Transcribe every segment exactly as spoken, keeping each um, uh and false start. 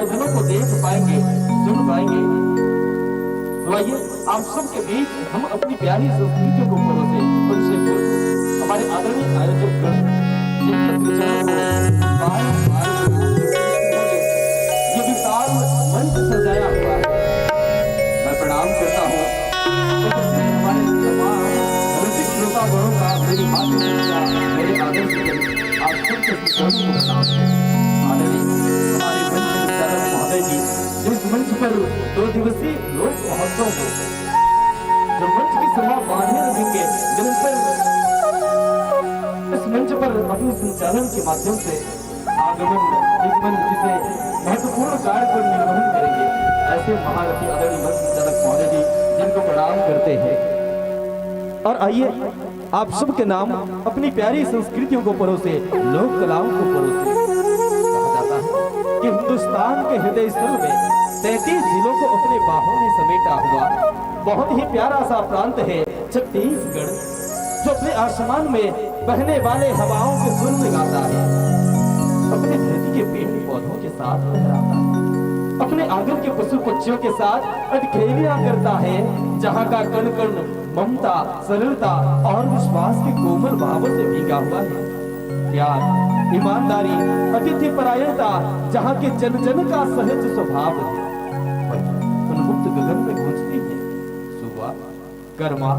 को देख पाएंगे, सुन पाएंगे। तो आइए, आप सबके बीच हम अपनी प्यारी संस्कृतियों को परोसे, उनसे पूर्व हमारे आदरणीय आयोजक गण, जिनके सृजनों को बार बार ये विशाल मंच सजाया हुआ है, मैं प्रणाम करता हूँ। उपस्थित हमारे तमाम रसिक श्रोतागणों का मेरी मातृ पूजा, मेरे आदर से आप सबके चरणों को प्रणाम है। आदरणीय हमारे मंच संचालक महोदय जी, जिस मंच पर दो दिवसीय लोक महोत्सव में जो मंच की शोभा बांधे रखेंगे, निरंतर इस मंच पर अपने संचालन के माध्यम से आगमन, जिस मंच जिसे महत्वपूर्ण कार्य को निर्वहन करेंगे, ऐसे महारथी आदरणीय मंच संचालक महोदय जी, जिनको प्रणाम करते हैं। और आइए, आप सबके नाम अपनी प्यारी संस्कृतियों को परोसे, लोक कलाओं को परोसे। कहा जाता है कि हिंदुस्तान के हृदय स्थल में तैंतीस जिलों को अपने बाहों में समेटा हुआ बहुत ही प्यारा सा प्रांत है छत्तीसगढ़, जो अपने आसमान में बहने वाले हवाओं के सुर में गाता है, अपने धरती के पेड़ पौधों के साथ लहराता है, अपने आंगन के पशु पक्षियों के साथ अटखेलियां करता है, जहां का कण कण ममता, सरलता और विश्वास के कोमल भावों से भींगा हुआ है। प्यार, ईमानदारी, अतिथि परायणता जहाँ के जन जन का सहज स्वभाव है, वही उन्मुक्त गगन में गूंजती है सुआ, करमा,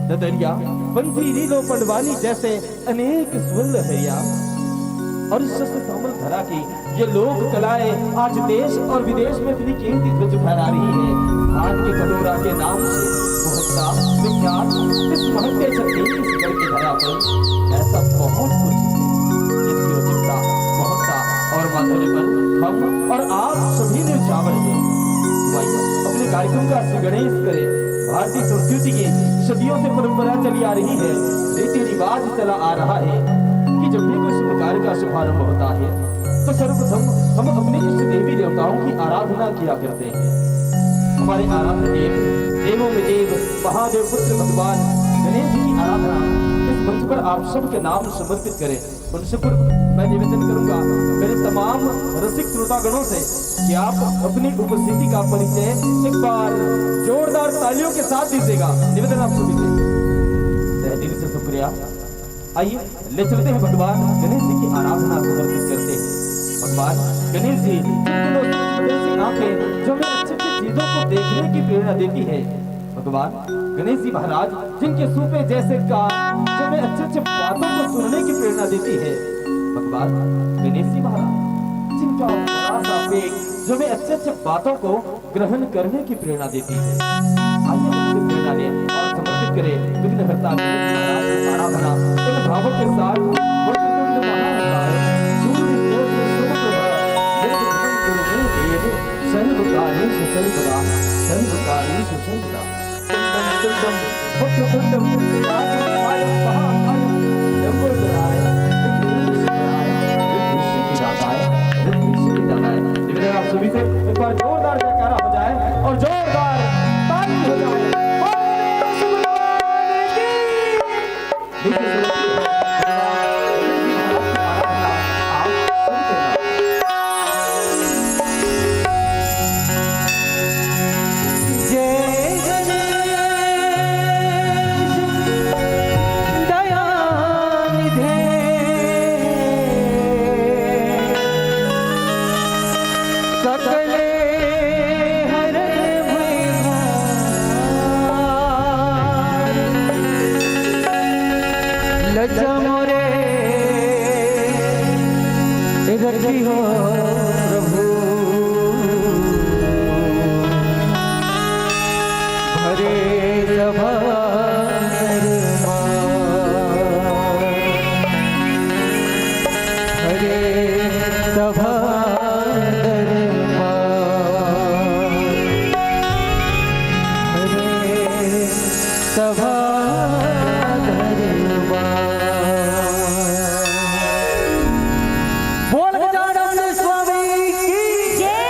ददरिया, पंथी, रीलो, पंडवानी जैसे अनेक स्वर लहरिया। और इस शस्त्र श्यामल धरा की ये लोक कलाएं आज देश और विदेश में अपनी कीर्ति ध्वज फहरा रही है। भाट के कटोरा के नाम से महकता विख्यात इस महकते छत्तीसगढ़ की धरा पर ऐसा बहुत कुछ है, जिसकी रोचकता, महकता और माधुर्य पर हम और आप सभी ने उछावर है। तो आइए, अपने कार्यक्रम का श्री गणेश करें। भारतीय संस्कृति की सदियों से परंपरा चली आ रही है, रीति रिवाज चला आ रहा है कि जब भी कोई शुभ कार्य का शुभारंभ होता है, तो सर्वप्रथम हम अपने इष्ट देवी देवताओं की आराधना किया करते हैं। हमारे आराध्य देव, देवों में देव, महादेव पुत्र भगवान गणेश जी की आराधना इस मंच पर आप सबके नाम समर्पित करें। उनसे पूर्व मैं निवेदन करूंगा मेरे तमाम रसिक श्रोतागणों से कि आप अपनी उपस्थिति का परिचय एक बार जोरदार तालियों के साथ दीजिएगा। निवेदन आप सभी से, तहे दिल से शुक्रिया। आइए, ले चलते हैं भगवान गणेश जी की आराधना समर्पित करते हैं। भगवान गणेश जी, जिनके दो सूक्ष्म जैसी आंखें जो हमें अच्छी अच्छी चीजों को देखने की प्रेरणा देती है, भगवान गणेश जी महाराज, जिनके सूपे जैसे कान जो हमें अच्छे अच्छे बातों को सुनने की प्रेरणा देती है, भगवान गणेश जी महाराज, जिनका बड़ा सा पेट जो हमें अच्छे अच्छे बातों को ग्रहण करने की प्रेरणा देती है। आइए, उनसे प्रेरणा लें और समर्पित करें विघ्नहर्ता गणेश महाराज की आराधना इन भावों के साथ। वक्रतुंड महाकाय, सूर्य कोटि सूर्य प्रभा, निर्विघ्नं कुरु मे देव, सर्व कार्येषु सर्वदा, सर्व कार्येषु सर्वदा। तुंडम तुंडम वक्रतुंडम, कायम कायम महाकायम, लंबोदराय, विघ्नेश्वराय, विघ्न सिद्धिदाताय, विघ्न सिद्धिदाताय। निवेदन आप सभी से एक बार जोरदार जयकारा हो जाए और जोरदार ताली हो जाए। बोलो गणेश भगवान की। देखिए, जय गणेश दयानिधे सकले हर भय भार। लजा मोरे रखियो प्रभु, भरे सभा दरबार, भरे सभा दरबार, भरे सभा दरबार। बोल गजानन स्वामी की जय।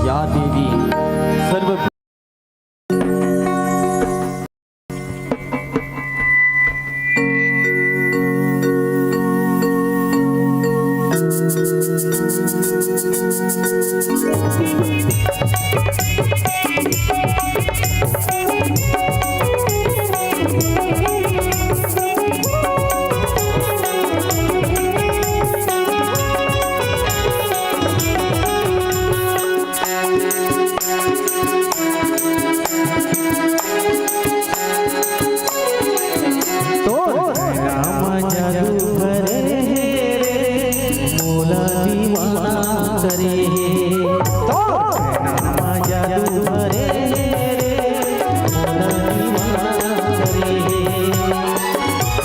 या देवी सर्व तोर नाम जादू भरे हे रे, मोला दीवाना करे हे। तोर नाम जादू भरे हे रे, मोला दीवाना करे हे।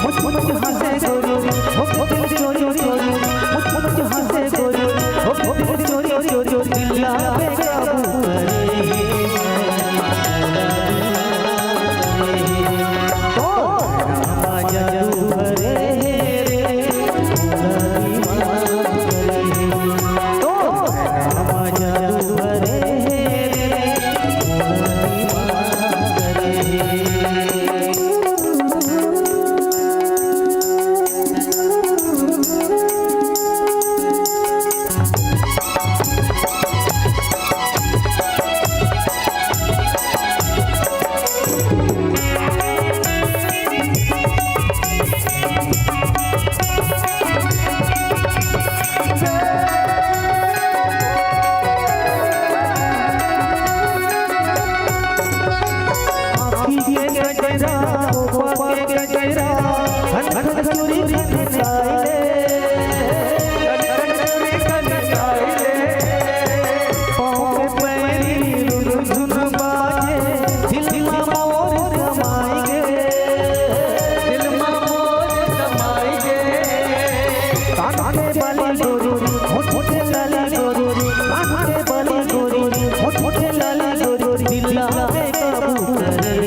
मुच मुच हंसे गोरी, हो हो दिल चोरी चोरी, मुच मुच हंसे गोरी, हो हो दिल चोरी चोरी, दिल ला बेकाबू करे हे। आँखी के गजरा, ओपा के गजरा, खन खन चूड़ी खन खन साइले, खन खन चूड़ी खन खन साइले, पाँव के पैरी रुन झुन बाजे, दिल मा मोर समाई गे, दिल मा मोर समाई गे। कान के बाली गोरी, होठ होठ लाली गोरी, कान के बाली गोरी, होठ होठ लाली गोरी, दिल ला बेकाबू करे।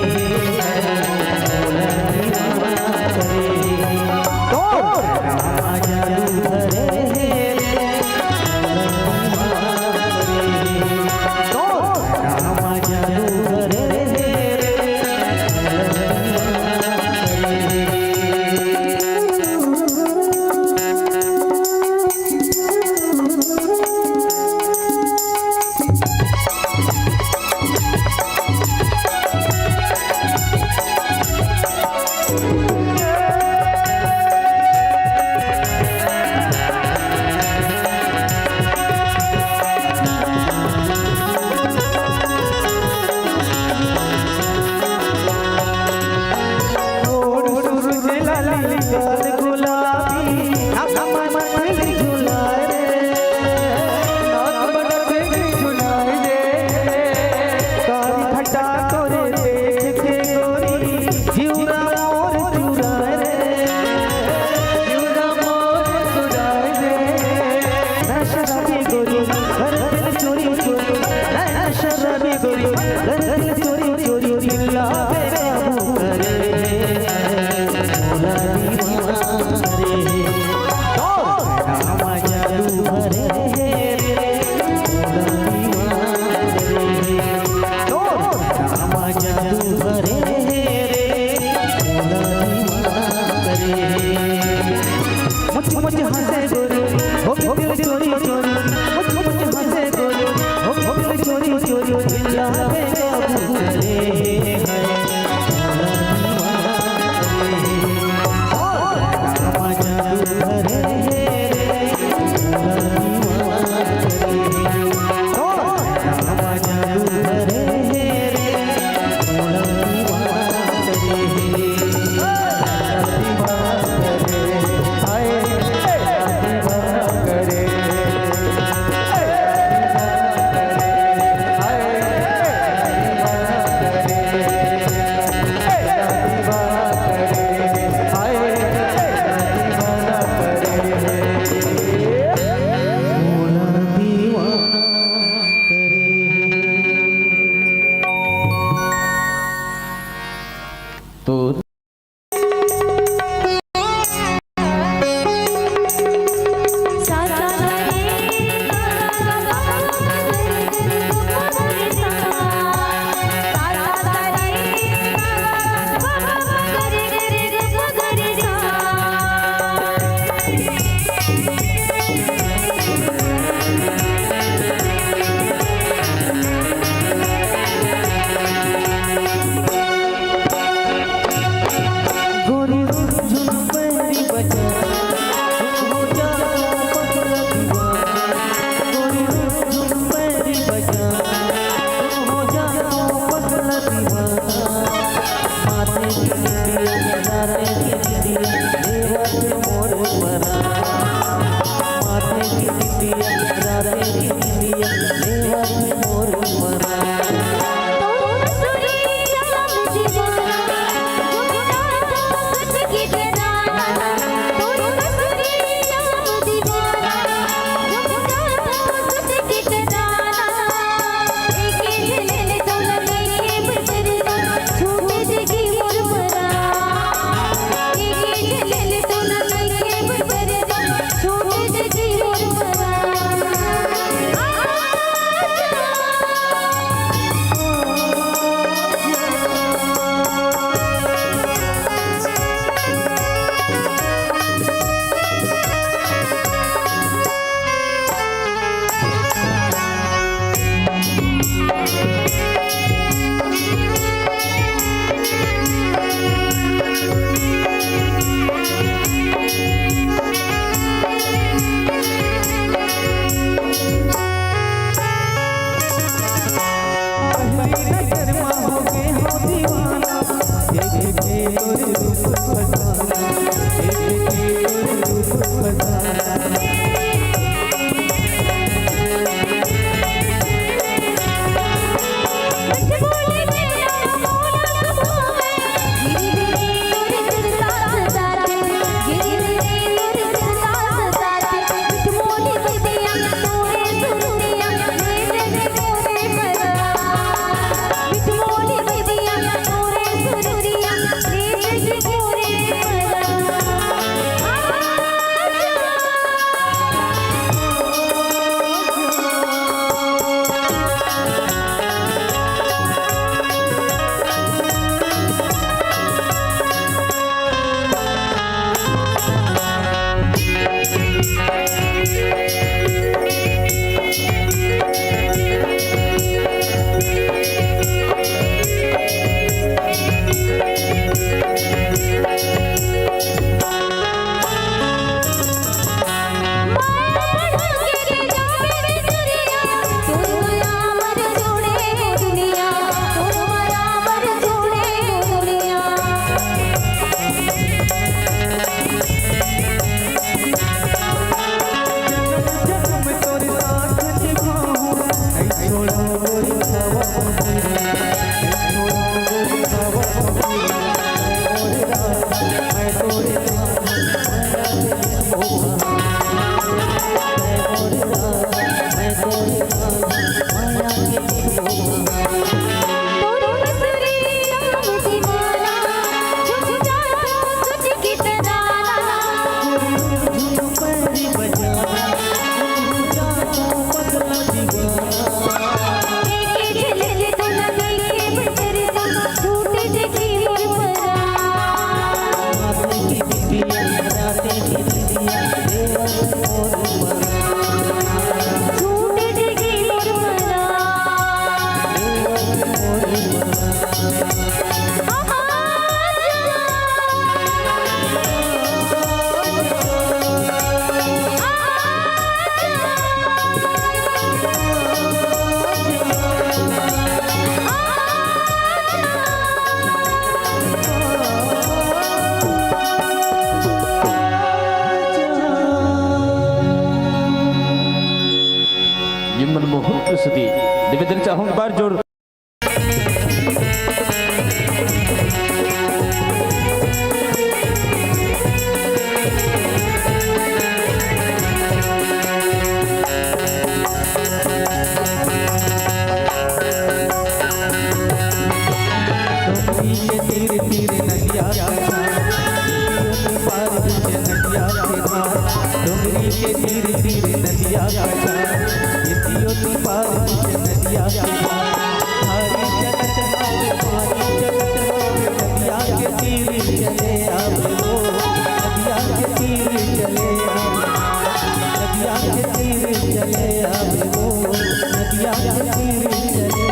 ये मनमोहक प्रस्तुति निवेदन चाहूंगा, एक बार जोर। डोंगरी के तीर तीर नदिया के धार, पार बीच नदिया के धार। डोंगरी के तीर तीर नदिया के धार, इतियो ती पार बीच नदिया के धार। भारी चलत हावे, भारी चलत हावे, नदिया के तीर चले आवे ओ, नदिया के तीर चले आवे, नदिया के तीर चले आवे ओ, नदिया के तीर चले आवे।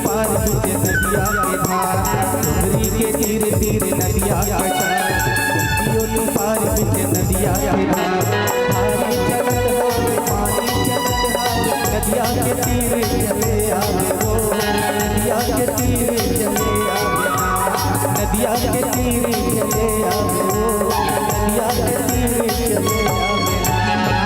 पार बीच नदिया के धार, डोंगरी के तीर तीर नदिया के धार, जियो तू पार बीच नदिया के धार। धारी चलत हवे, पानी चलत हवे, नदिया के तीर चले आवे वो, नदिया के तीर चले आवे ना, नदिया के तीर चले आवे वो, नदिया के तीर चले आवे ना।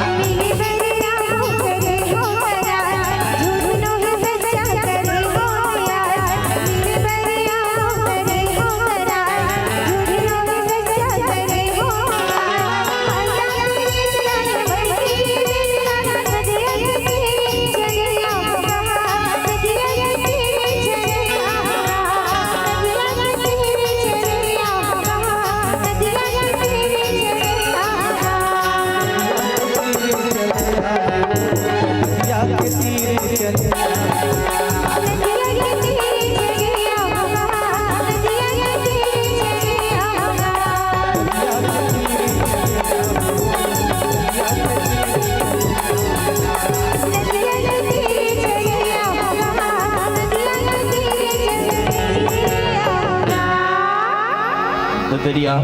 ददरिया।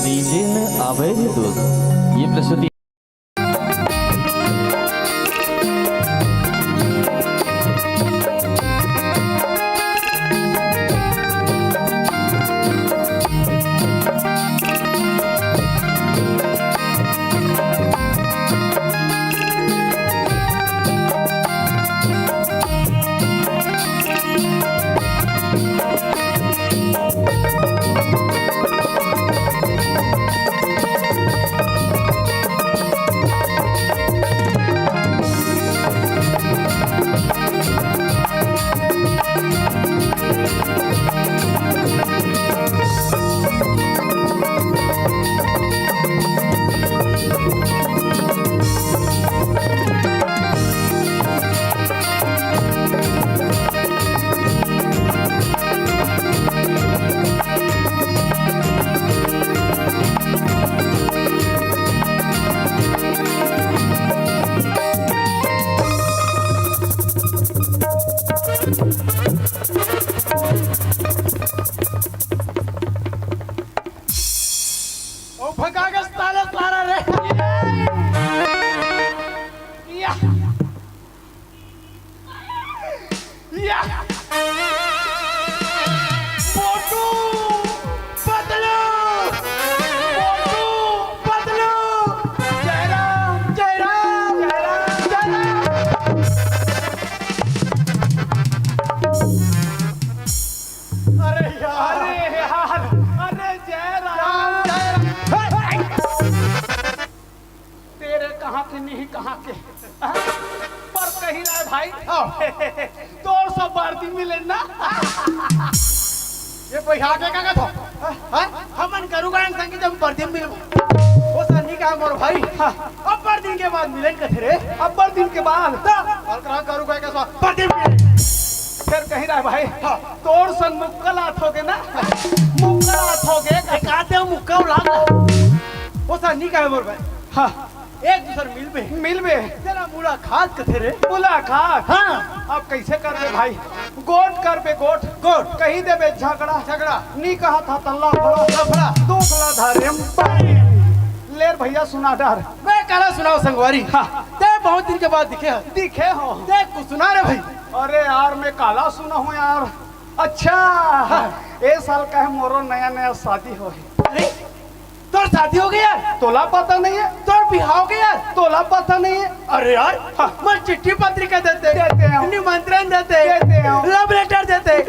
दीजिए न आवे रे दोस्त, ये प्रस्तुति। ओ भगा के साले सारा रे। या। या। मोटू पतलू, मोटू पतलू। जय राम, जय राम, जय राम, जय राम। अरे यार। अरे यार, अरे जय राम। जय राम। तेरे कहाँ के नहीं कहाँ के। पर कहीं रहे भाई। हाँ। तोर सब बरदी मिले ना। ये कोई हाथ है का तो? हाँ? हमन गरु गाय संग जब बरदी मिल। वो सन्नी का मोर भाई। हाँ। अब्बड़ दिन के बाद मिलन कथे रे। अब्बड़ दिन के बाद। तो? और कहा गरु गाय के साथ बरदी मिले। फिर कहीं रहे भाई। हाँ। तोर संग मुक्का लात होगे ना। मुक्का लात होगे। एकाते मुक्का उड़ा। वो सन्नी का मोर भाई। हाँ। एक दूसर मिलबे। मिलबे। तेला मुलाकात कथे रे। मुलाकात? हाँ। अब कैसे करबे भाई? गोठ करबे, गोठ। गोठ। कही देबे झगड़ा। झगड़ा। नी कहा था तल्ला फड़ा। लफड़ा। दूसरा धारे हम पानी। ले रे भैया सुना डार। मैं काला सुनाओ संगवारी। हाँ। ते बहुत दिन के बाद दिखे ह। दिखे हो। ते कुछ सुना रे भाई। अरे यार, मैं काला सुना हूँ यार। अच्छा। हाँ। ए साल का है मोरो नया नया शादी हो है। अरे? तोर शादी हो गया? तोला पता नहीं है? तोर बिहाव हो गया? तोला पता नहीं है? अरे यार, हाँ। मैं चिट्ठी पत्रिका देते। देते हो। निमंत्रण देते। देते हो। Love letter देते। ए,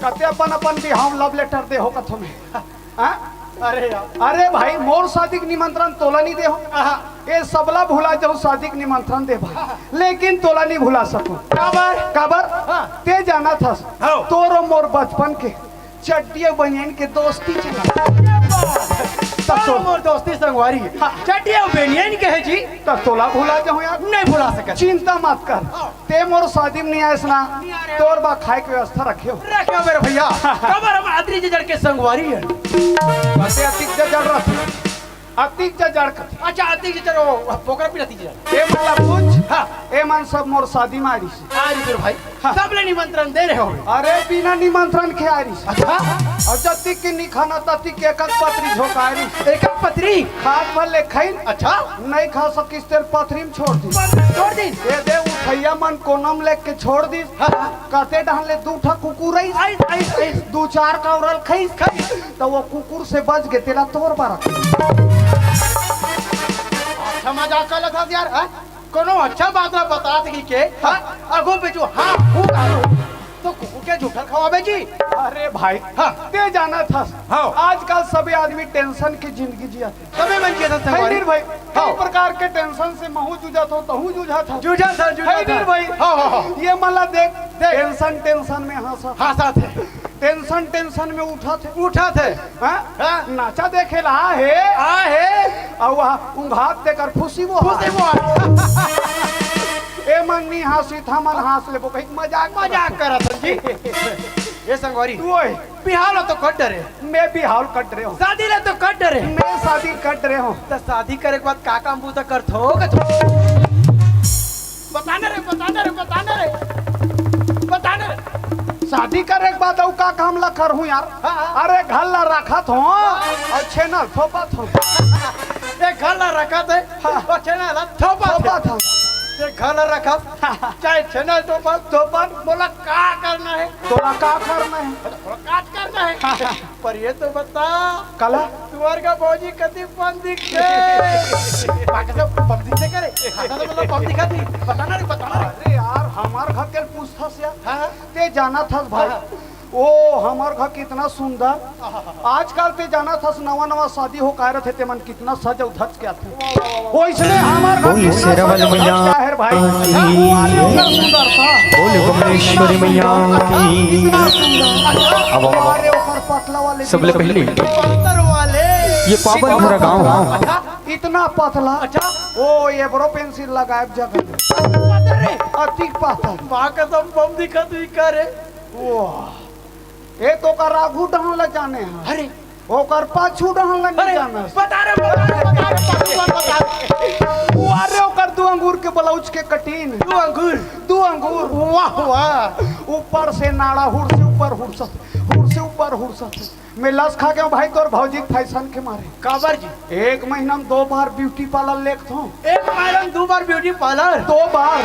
कते अपन, अपन बिहाव love letter दे हो कथो में। हाँ? अरे यार। अरे भाई, मोर शादी के निमंत्रण तोला नहीं दे हो। हाँ। ए सबला भुला जाऊं शादी के निमंत्रण दे भाई। लेकिन तोला नहीं भुला सकूं। काबर? काबर? हाँ। ते जाना था। हाँ। तोरो मोर बचपन के चड्डी अउ बनियान के दोस्ती चला। ये बात। तब तो मोर दोस्ती संगवारी। हाँ। चड्डी अउ बनियान के है जी। तब तोला भुला जाऊं यार। नहीं भुला सकत। चिंता मत कर। हाँ। ते मोर शादी में नहीं आयस ना। नहीं आ रहे। तोर बा खाए के व्यवस्था रखे हो। रखे हो मेरे भैया। काबर हम आदरी जड़ के संगवारी है। बसे अतिक से जड़ रखे। अतिक जजड़ कथे। अच्छा, अतिक जजड़, वो पोकरा पीला अतिक जजड़। ए मन ला पूछ। हाँ। ए मन सब मोर शादी में आए रिहिस। आए रिहिस भाई। हाँ। सब ले निमंत्रण दे रहे हो। अरे, बिना निमंत्रण के आए रिहिस। अच्छा। अउ जतिक के नी खाना, ततिक के एक एक पतरी झोंकाए रिहिस। एक एक पतरी? खात भर ले खाइन। अच्छा। नहीं खा सकिस तेला पथरी में छोड़ दिस। पथरी में छोड़ दिस? ए दे, उठइया मन कोना में लेके छोड़ दिस। हाँ। कते डहन ले दू ठा कुकुर आइस। आइस, आइस, आइस। दू चार कौरल खाइस। खाइस। त वो कुकुर से बच गे, तेला तोर बर। अच्छा मजाक कर लेथस यार, हाँ? कोनो अच्छा बात ला बतात ही के, हाँ? आगू पीछू, हाँ, हूँ, हाँ, तो कुकुर के जूठन खवाबे जी। अरे भाई, हाँ। ते जानत हस, हाँ। आजकल सभी आदमी tension के जिंदगी जियत हे। सभी मन जियत हे, है संगवारी। नी भाई? हाँ। कई प्रकार के tension से महूँ जूझत हों, तहूँ जूझत हस। जूझत हस, जूझत हस। है नी भाई? हाँ, हाँ, हाँ। ये मन ला देख, देख। Tension, tension में हंसत। हंसत हे। Tension, tension में उठत हे। उठत हे। हाँ? हाँ। नाचा देखे ला आ हे। आ हे। अउ वहाँ उंघात तेकर फुसी वो फुसी वो। ए मन नी हंसिस, हमन हंस लेबो, कहिके मजाक मजाक करत हन जी। ए संगवारी, तू ओए। बिहाव ला तो कर डरे। मैं बिहाव कर डरे हों। शादी ला तो कर डरे। मैं शादी कर डरे हों। त शादी करे के बाद का काम बूता करथो? बता ना रे, बता ना रे, बता ना रे, बता ना रे। शादी करे के बाद अउ का काम ला करहूँ यार? हाँ, हाँ। अरे घर ला रखत हों अउ छेना ल थोपत हों। ए घर ला रखत हे, हाँ। अउ छेना ला थोपत हे। थोपत हों। ए घर ला रखत, चाहे छेना ल थोपत, थोपत। बोला का करना हे? तोला का करना हे? तोला का करना हे? हाँ, हाँ। पर ये तो बता, काला? तुंहर घर भौजी कतिक बम दिखथे? बाकी सब बम दिखथे करे। खाना तो मतलब बम दिखथे। बता ना रे, बता ना रे। अरे यार, हमर घर के पूछथस यार। हाँ, हाँ। ते जानत हस भाई, हाँ। ओ, हमर घर कितना सुंदर। आजकल ते जानत हस, नवा नवा शादी हो के आए रथे, ते मन कितना सज अउ धज के आथे। वाह, वाह, वाह, वाह। ओइसने हमर घर बोल कितना शेरा वाली सज अउ मैया धज के आए हे भाई। की। अरे ओकर सुंदरता। बोल बम्लेश्वरी मैया की। इतना सुंदर। अब, अब, अब। अरे ओकर पतला वाले सबले पहले। पत्थर वाले। ये पावन भरा गांव। अच्छा। इतना पतला। अच्छा। ओ, eyebrow pencil लगाए जगह। पत्थर रे। अतिक पतला। माँ कसम बम दिखत हे का रे। वाह। ए तो ओकर आगू डहन ला जाने हे। अरे। ओकर पाछू डहन ला नहीं अरे, जाने। बता रे, बता रे, बता रे, बता रे, बता रे। अरे ओकर दू अंगूर के blouse के cutting। दू अंगूर। दू अंगूर। वाह, वाह। ऊपर से नाड़ा हुरसे, ऊपर हुरसत, हुरसे ऊपर हुरसत। मैं लस खा गेंव भाई तोर भौजी के fashion के मारे। काबर जी? एक महीना में दो बार beauty parlour लेगथों। एक महीना में दो बार beauty parlour? दो बार।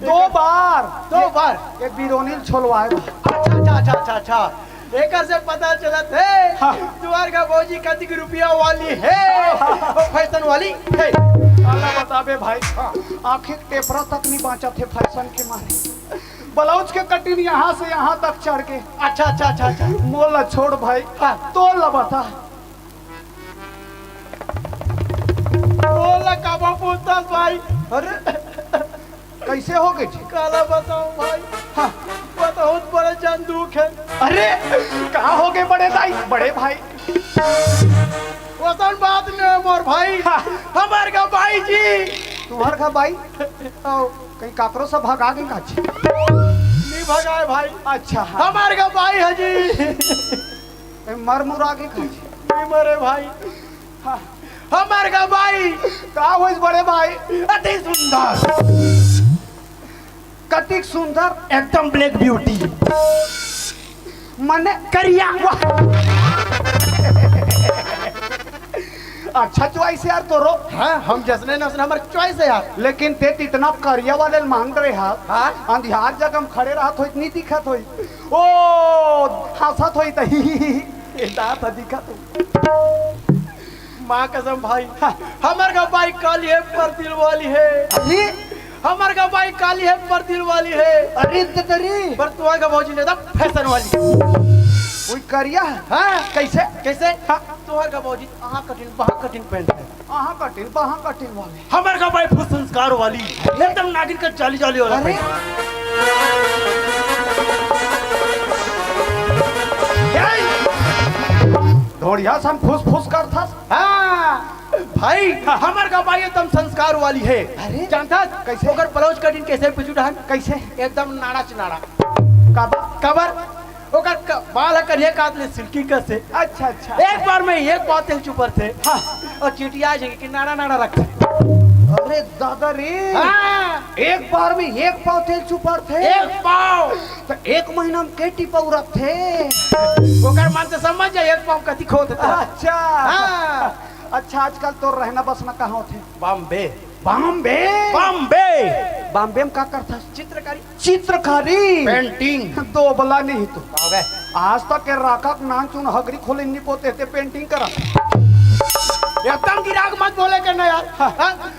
दो बार। दो बार? ये बिरोनी ल छोलवाए बर। अच्छा, अच्छा, अच्छा, अच्छा, अच्छा। एकर से पता चलत हे, हाँ। तुंहर घर भौजी कतिक रुपया वाली हे, हाँ। अउ fashion वाली हे। काला बताबे भाई, हाँ। आँखी के टेपरा तक नहीं बाँचत हे fashion के मारे। Blouse के cutting यहाँ से यहाँ तक चढ़ गे। अच्छा, अच्छा, अच्छा, अच्छा। मोला छोड़ भाई, हाँ। तोला बता। मोला काबर पूछथस भाई? अरे, कइसे हो गे जी? काला बतावंव भाई, हाँ। बहुत बड़े जन दुख हे। अरे, का हो गे बड़े दाई, बड़े भाई? वइसन बात नहीं हे मोर भाई, हाँ। हमर घर बाई जी। तुंहर घर बाई? आओ। कहीं काकरो से भगा गे का जी? नहीं भगाए भाई। अच्छा, हाँ। हमर घर बाई हे जी। ए, मर मुरा गे का जी? नहीं मरे भाई। हाँ। हमर घर बाई। का होइस बड़े भाई? अति सुंदर। कतिक सुंदर? एकदम black beauty। मने करिया। वाह। अच्छा choice हे यार तोरो। हाँ, हम जइसने नसन हमर choice हे यार। लेकिन ते इतना करिया वाले ल मांग रहे हस। हाँ? अंधियार जगह में खड़े रहत होई, नहीं दिखत होई। ओ, हंसत होई त ही, ही, ही, ही। ए, दांत ह दिखत होई। माँ कसम भाई, हाँ। हमर घर बाई काली हे, पर दिल वाली हे। अरे? हमर घर बाई काली हे, पर दिल वाली हे। अरे, त तरी। पर तुंहर घर भौजी ले दा fashion वाली। ओई करिया हे? हाँ। कइसे? कइसे? हाँ। तुंहर घर भौजी अहाँ cutting, बहा cutting पहनथे। अहाँ cutting, बहा cutting वाले। हमर घर बाई फुल संस्कार वाली, एकदम नागिन के जाली जाली वाला अरे। Pant। ढोड़िया सन फुस फुस करथस। हाँ, भाई, हाँ। हमर घर बाई एकदम संस्कार वाली हे। अरे। जानथस? कइसे? ओकर blouse cutting कइसे पीछू डहन? कइसे? एकदम नाड़ा च नाड़ा। काबर? काबर? ओकर क-, बाल ह करिया काट ले सिल्की कस हे। अच्छा, अच्छा। एक बार में एक पाव तेल चुपरथे। हाँ। अउ चिटिया जगह के नाड़ा नाड़ा रखथे। अरे दादा रे। हाँ। एक बार में एक पाव तेल चुपरथे? एक पाव। त एक महीना में के टिपा उरकथे? ओकर मन से समझ जा, एक पाव कति खोत हे। अच्छा। हाँ। अच्छा, आजकल तोर रहना बसना कहाँ होथे? बॉम्बे। बॉम्बे? बॉम्बे। बॉम्बे में का करथस? चित्रकारी। चित्रकारी? पेंटिंग। दोबला नहीं तो। का हो गए? आज तक के राखा के नान चुन हगरी खोले नहीं पोते ते पेंटिंग करा। एकदम गिराक मत बोले के ना यार। हाँ। हाँ?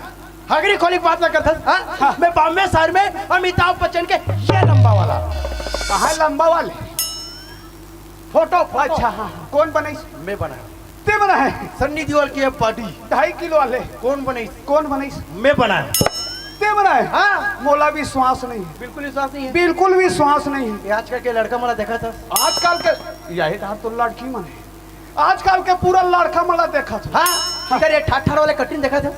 हगरी खोली के बात ना करथस, हाँ? हाँ। मैं बॉम्बे शहर में अमिताभ बच्चन के ये लंबा वाला। कहाँ लंबा वाले? Photo, photo. अच्छा, हाँ, हाँ। कौन बनाइस? मैं बनाया। ते बनाए? सन्नी देओल के बॉडी। ढाई किलो वाले। कौन बनाइस? कौन बनाइस? मैं बनाया। ते बनाए? हाँ। मोला विश्वास नहीं हे। बिल्कुल विश्वास नहीं हे। बिल्कुल विश्वास नहीं हे। ये आजकल के लड़का मन ला देखथस? आजकल के, यही तो लड़की मन हे। आजकल के पूरा लड़का मन ला देखथस। हाँ? अगर ये ठाठार वाले कटिंग देखथस?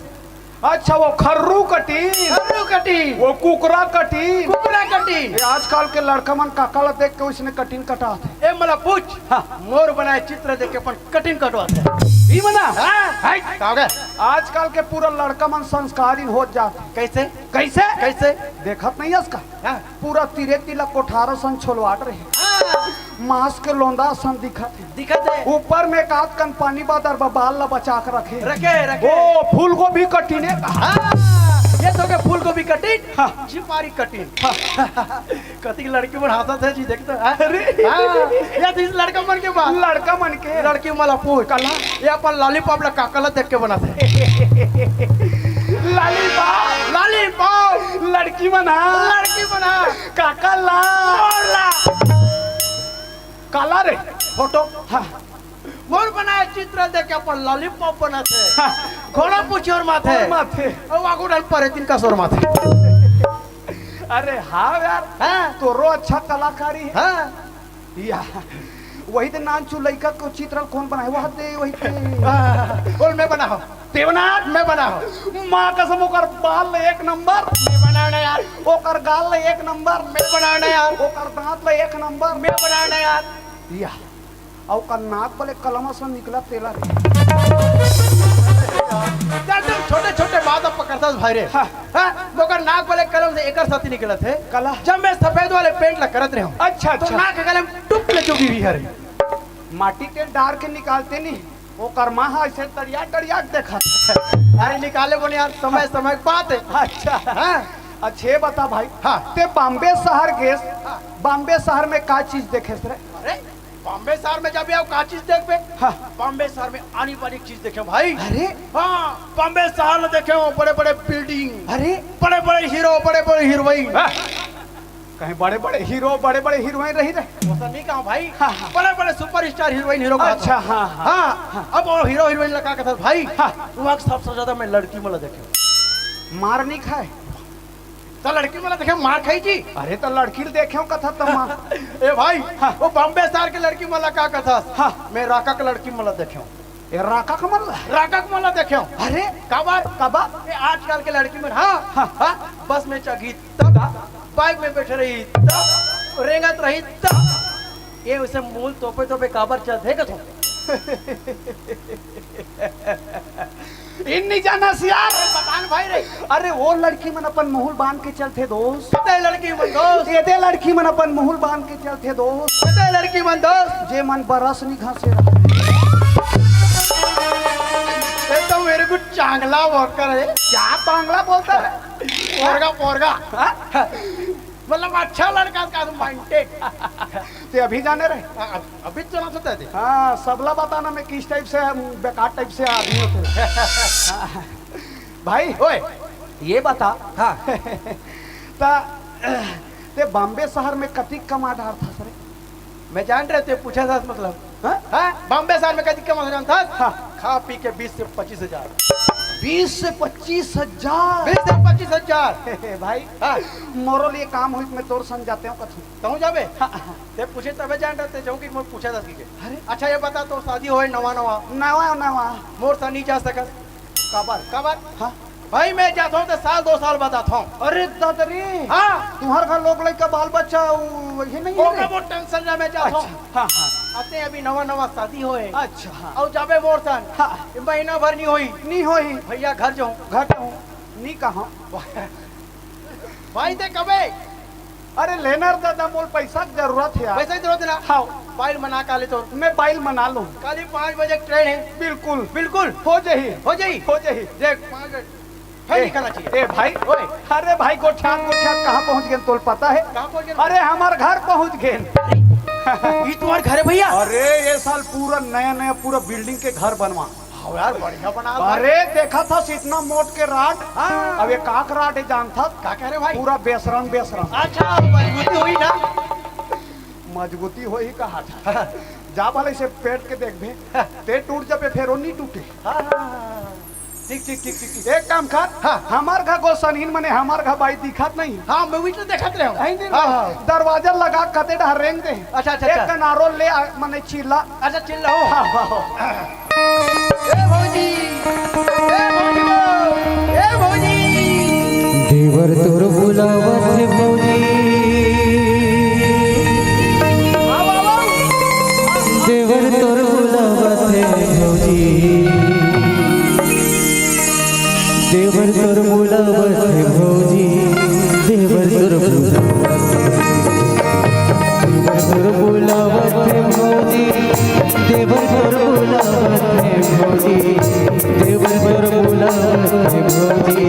अच्छा, वो खर्रू कटिंग। खर्रू कटिंग। वो कुकरा कटिंग। कुकरा कटिंग। ये आजकल के लड़का मन काका ला देख के ओइसने कटिंग कटाथे। ए, मोला पूछ। हाँ। मोर बनाए चित्र देख के अपन कटिंग कटवाथे। ई मना? हाँ। हाय। का हो गए? आजकल के पूरा लड़का मन संस्कारीन होत जाथे। कैसे? कैसे? कैसे? देखत नहीं हस का? हाँ। पूरा तीरे तिलक कोठार सन छोलवात रहे। हाँ। मांस के लोंदा सन दिखत हे। दिखत हे। ऊपर में एक आध कन पानी बादर बा, बाल ला बचा के रखे। रखे, रखे। ओ, फूलगोभी कटिंग हे का? हाँ, ये तो के फूलगोभी कटिंग, हाँ। चिपारी कटिंग। हाँ। कतिक लड़की मन हंसत हे जी, देख तो, हाँ? अरे। हाँ, ये तो इस लड़का मन के बात। लड़का मन के। लड़की मन ला पूछ। काला? ये अपन लॉलीपॉप ला काका ला देख के बनाथे। लॉलीपॉप? लॉलीपॉप। लड़की मन हा? लड़की मन हा? काका ला? मोर ला। काला रे? फोटो। हाँ। मोर बनाए चित्र देख के अपन लॉलीपॉप बनाथे। हाँ। घोड़ा पूछी ओरमाथे। ओरमाथे। अउ आगू डहन परेतिन कस ओरमाथे। अरे हाँ यार, हाँ। तोरो अच्छा कलाकारी हे। हाँ। या, वही दे नानचु लइका के चित्र ल कोन बनाए? वह दे, वही दे। हाँ, बोल, मैं बनाहूँ। देवनाथ, मैं बनाहूँ। माँ कसम, ओकर बाल ले एक नंबर। मैं बनाना यार। ओकर गाल ले एक नंबर। मैं बनाना यार। ओकर दांत ले एक नंबर। मैं बनाना यार। या, अउ ओकर नाक बले कलम असन निकला तेला रे। एकदम छोटे-छोटे बात अब पकड़थस भाई रे। हाँ। हाँ, ओकर नाक बले कलम से एकर साथी निकलत हे। काला? जब मैं सफेद वाले पेंट ला करत रहेंव, अच्छा, तो अच्छा। नाक के कलम टुक ले चुकी हुई हरे। माटी के डार के निकालते नहीं, ओकर माँ हा ऐसे तड़िया तड़िया के देखत। अरे निकाले बोले यार, समय, समय के बात हे। अच्छा। हाँ। अच्छा, ये बता भाई, हाँ। ते बॉम्बे शहर गेस, हाँ। बॉम्बे शहर में का चीज देखेस रे? अरे, बॉम्बे शहर में जाबे अउ का चीज देखबे? हाँ। बॉम्बे शहर में आनी बानी चीज देखेंव भाई। अरे। हाँ, बॉम्बे शहर में देखेंव बड़े-बड़े बिल्डिंग। अरे। बड़े-बड़े हीरो, बड़े-बड़े हीरोइन। हाँ। कहीं बड़े-बड़े हीरो, बड़े-बड़े हीरोइन रही रे। वैसा नहीं कहा भाई। हाँ, हाँ। बड़े-बड़े सुपरस्टार हीरोइन हीरो कहा अच्छा, था। हाँ, हाँ। हाँ। हाँ। अब वो हीरो हीरोइन ला का कथस भाई? हाँ। वहाँ सबसे ज्यादा मैं लड़की मन ला देखेंव। मार नहीं खाए? त लड़की मन ला देखे मार खाई जी। अरे त लड़की ल देखेंव कथस त मार। ए भाई, हाँ। वो बॉम्बे शहर के लड़की मन ला का कथस? हाँ। मैं राका के लड़की मन ला देखेंव। ए राका के मन ला? राका के मन ला देखेंव। अरे काबर? काबर? ए आजकल के लड़की मन, हाँ, हाँ। हाँ, बस में चघी तब, बाइक में बैठे रही तब, रेंगत रही तब। ये उसे मूल तोपे तोपे काबर चलथे कथों। इन नहीं जाना सियार। अरे बता न भाई रे। अरे वो लड़की मन अपन मुहुल बांध के चलथे दोस्त। कते लड़की मन दोस्त। एदे लड़की मन अपन मुहुल बांध के चलथे दोस्त। कते लड़की मन दोस्त। जे मन बरस नहीं घसे रहा। ये तो मेरे को चांगला वर्कर है। क्या बांगला बोलता है? पोरगा, पोरगा। हाँ? मतलब अच्छा लड़का का माइंडेड। ते अभी जाने रहे? हाँ, अब अभी तो ना सोता है। हाँ, सबला बताना मैं किस टाइप से, हम बेकार टाइप से आदमी होते हैं। हाँ। भाई, ओए। ये बता। हाँ। ता, ते बॉम्बे शहर में कतिक कमा डारथस रे? मैं जान रहे ते पूछा था मतलब। हाँ? हाँ? बॉम्बे शहर में कतिक कमा डारथस? हाँ। खा पी के बीस से पच्चीस हजार। बीस से पच्चीस हजार? बीस से पच्चीस हजार। भाई, हाँ। मोरो लिए काम होई, मैं तोर संग जाते हूँ कथू। कहूँ जाबे? हाँ, हाँ। ते पूछे तबे जान रहे ते जाऊँ कि मैं पूछा था कि के। अरे। अच्छा ये बता, तो शादी होए नवा नवा। नवा नवा। मोर साथ नहीं जा सकत। काबर? काबर? हाँ। भाई, मैं जात हूँ तो साल दो साल बाद आत हूँ। अरे ददरी, हाँ। तुम्हार घर लोग लइका बाल बच्चा उ-, वही नहीं है ओकर रे? वो टेंशन ना, मैं जात हूँ। अच्छा, हाँ, हाँ। अते अभी नवा नवा शादी होए। अच्छा, हाँ। अउ जाबे मोर सन। हाँ। ये महीना भर नहीं होई। नहीं होई। भैया घर जाऊँ। घर जाऊँ। नहीं कहाँ। भाई ते कबे? अरे लेनर दादा, मोल पैसा के जरूरत है यार। पैसा की जरूरत है ना? हाँ। बाइल मना काले तो। मैं बाइल मना लूँ। काली पाँच बजे के ट्रेन है। बिल्कुल। बिल्कुल। हो जाही। हो जाही। हो जाही। देख, पाँच बजे। फिर ए, निकलना चाहिए। ए भाई, ओए। अरे भाई, गोठियात, गोठियात कहाँ पहुँच गए तोल पता है? कहाँ पहुँच गए? अरे हमार घर पहुँच गए। अरे, ये तुम्हार घर है भैया? अरे ये साल पूरा नया नया पूरा बिल्डिंग के घर बनवा। हाँ यार, बढ़िया बना हुआ है। अरे देखा था इतना मोट के राड। हाँ। अब ये काक राड है जानता? का कह रहे भाई? पूरा बेसरम, बेसरम। अच्छा, मजबूती हुई ना? मजबूती हो ही कहा था। जा भले से पेट के देख बे, ते टूट जाबे, फेर वो नहीं टूटे। हाँ, हाँ, हाँ, हाँ। ठीक, ठीक, ठीक, ठीक, ठीक। एक काम कर, हाँ। हमार घर गोसनहीन मने हमार घर बाई दिखत नहीं। हाँ, मैं भी तो देखत रहे हूँ। नहीं, नहीं, हाँ, हाँ। दरवाजा लगा कते डहर रेंग दे। अच्छा, अच्छा, एक अच्छा। कनारो ले आ, मने चिल्ला। अच्छा, चिल्ला हो। हाँ, हाँ, हाँ। ए भौजी, ए भौजी, ए भौजी। देवर तोर बुलावत हे भौजी। देवर तोर बुलावत हे भौजी। देवर तोर बुलावत हे भौजी। देवर तोर बुलावत हे। देवर तोर बुलावत हे भौजी। देवर तोर बुलावत हे भौजी। देवर तोर बुलावत हे भौजी।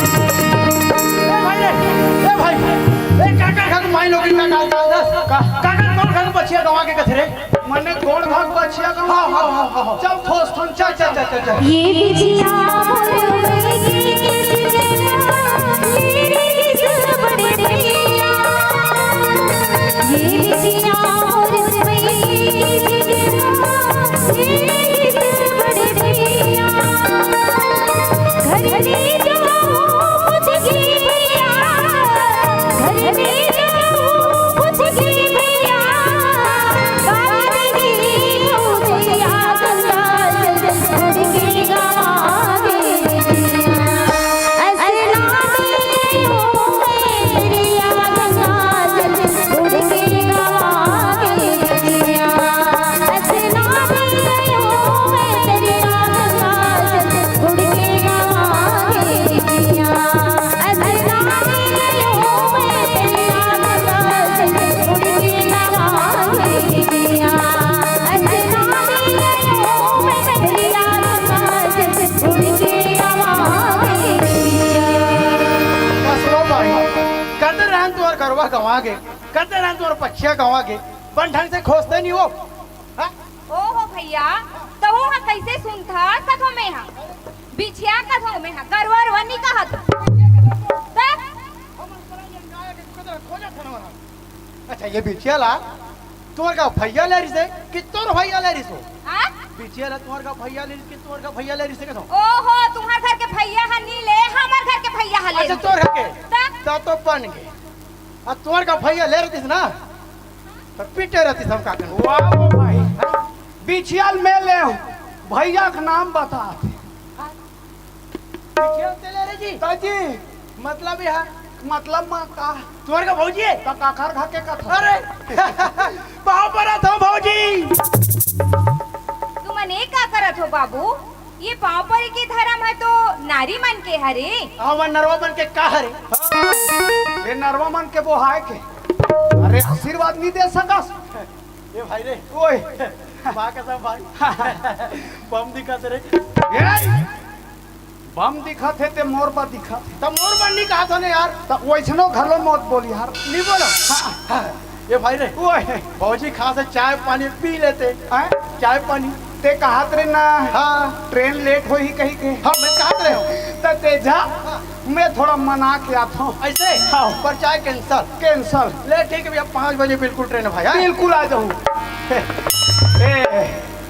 ए भाई रे, ए भाई, ए काका, काका, माई लोगन का काल चाल दस। का? काका, कौन घर बचिया गवा के कथे रे? मने कौन घर बचिया गवा? हाँ, हाँ, हाँ, हाँ, हाँ। चल, ठोस, ठोस, चल, चल, चल, चल, चल। ये बिटिया मोर मेरी बिटिया, मेरी बिटिया बड़े भैया। ये बिटिया मोर मेरी बिटिया, मेरी बिटिया बड़े भैया। कसवा भाई, कते रहन तुहर गरवा गंवा गे, कते रहन तुहर पछिया गंवा गे, बन ढंग से खोजते नहीं हो। हाँ? ओहो भैया, तहूँ ह कइसे सुनथस? कथों में ह बिछिया, कथों में ह गरवा, अरवा नी कहत। त? अच्छा, ये बिछिया ला तुहर का भैया ले रिसे कि तोर भैया ले रिसे? हाँ? बिछिया ला तुहर का भैया ले रिसे कि तोर का भैया ले रिसे कथों? ओहो, तुहर घर के भैया ह नी ले, हमर घर के भैया ह ले। अच्छा, तोर घर के? त? त तो बन गे। अब तोर का भैया ले रहतिस ना, त पीटे रहतिस हम का करन। वाह वो भाई, बिछिया ल में ले हूँ, भैया के नाम बता। बिछिया ल ते ले रहे जी। त जी, मतलब यह, मतलब म का? तोर का भौजी हे? त काखर घर के कथा? अरे, पाँव परत हँव भौजी। तुमन ए का करत हो बाबू? ये पाँव परे के धरम ह तो नारी मन के हरे। हमर नरवा मन के का हरे? ये नरवा मन के बोहाय के। अरे आशीर्वाद नहीं दे सकस। ए भाई रे। ओए। बा कसम भाई। बम दिखत रे। ए! बम दिखत हे ते मोर बर दिखत हे। त मोर बर नहीं कहत हो ने यार। त वैसनो घलो मत बोल यार। नहीं बोलो। हाँ। ए भाई रे। ओए। भौजी खास हे चाय पानी पी लेते। हैं? चाय पानी। ते कहत रे ना। हाँ। ट्रेन लेट होही कहिके। हाँ, मैं कहत रहे हँव। त ते जा, मैं थोड़ा मना के आत हँव। ऐसे? हाँ। पर चाय cancel। Cancel। ले ठीक हे भैया, पाँच बजे बिल्कुल ट्रेन हे भाई, हाँ? बिल्कुल आ जाहूँ। ए,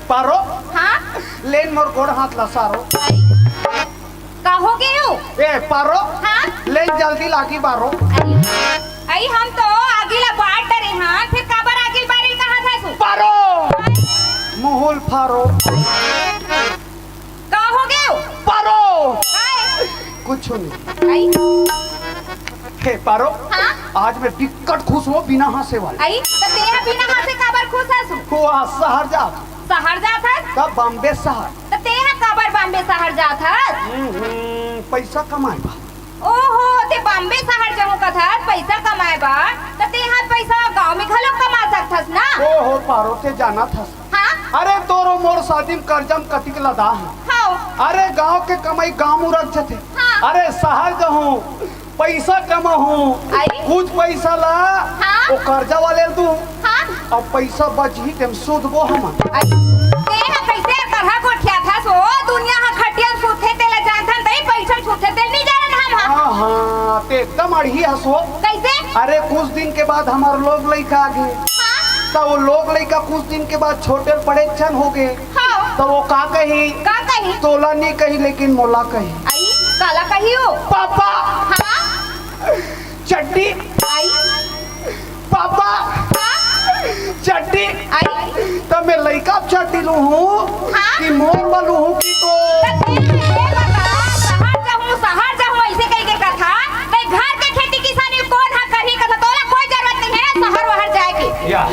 पारो? हाँ? लेन मोर गोड़ हाथ ला सारो। आई। का हो गे हो? ए, पारो? हाँ? लेन जल्दी लागी बारो। आई। आई, हम तो आगी ला बार डरे हन, फेर काबर आगी बारे ल कहत हस? पारो! आई। मुहुल फारो। का हो गे हो? पारो! काय? कुछ नहीं। आई। हे पारो, हाँ? आज मैं बिकट खुश हँव बिना हाँसे वाले। आई, त तेहा बिना हाँसे काबर खुश हस? वो आज सहर जात। सहर जात हस? त बॉम्बे सहर। त तेहा काबर बॉम्बे सहर जात हस? हम्म, हम्म, पैसा कमाए बर। ओहो, ते बॉम्बे सहर जाहूँ कथस, पैसा कमाए बर, त तेहा पैसा गाँव में घलो कमा सकथस ना? ओहो, पारो ते जानत हस। हाँ? अरे तोर मोर शादी म करजा म कतिक लदा हे। हाँ। अरे गाँव के कमाई गाँव म रख जथे। हाँ। अरे सहर जाहूँ, पैसा कमाहूँ, आई? कुछ पैसा ला, हाँ? वो करजा वाले ल दूँ। हाँ? अब पैसा बचही तेम सूतबो हमन। आई, तेहा कइसे करहा गोठियाथस ओ? दुनिया ह खटिया म सूतथे तेला जानथन, तहीं पैसा सूतथे तेला नहीं जानन हम ह। हाँ, हाँ, ते एकदम अड़ही हस ओ। कइसे? अरे कुछ दिन के बाद हमर लोग लइका आ गे। हाँ? त वो लोग लइका कुछ दिन के बाद छोटे बड़े झन हो गे। हाँ। त वो का कही? का कही? तोला नहीं कही लेकिन मोला कही। आई, काला कही हो? पापा! हाँ? चड्डी। आई। पापा। हाँ? चड्डी। आई। त मैं लइका चड्डी लूहूँ हाँ? कि मोर बर लूहूँ कि तो त तें ये बता, सहर जाहूँ, सहर जाहूँ, अइसे कहिके कथा, तैं घर के खेती किसानी कोन ह करही कथा, तोला कोई जरूरत नहीं हे सहर वहर जाए के। या,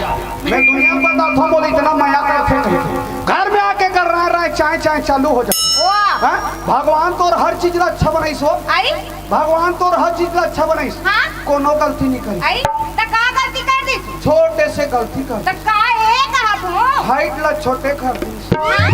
मैं दुनिया म बताथों, मोला इतना मया करथे नहीं। घर में आके कर रहा है, चाय, चाय चालू हो जाए। वाह। हाँ? भगवान तोर हर चीज ला अच्छा बनाइस हो। आई? भगवान तोर हर चीज ला अच्छा बनाइस। हाँ? कोनो गलती नहीं करी। आई? त का गलती कर दिस? छोटे से गलती कर। त का ए कहा तू? Height ला छोटे कर दिस। हाँ?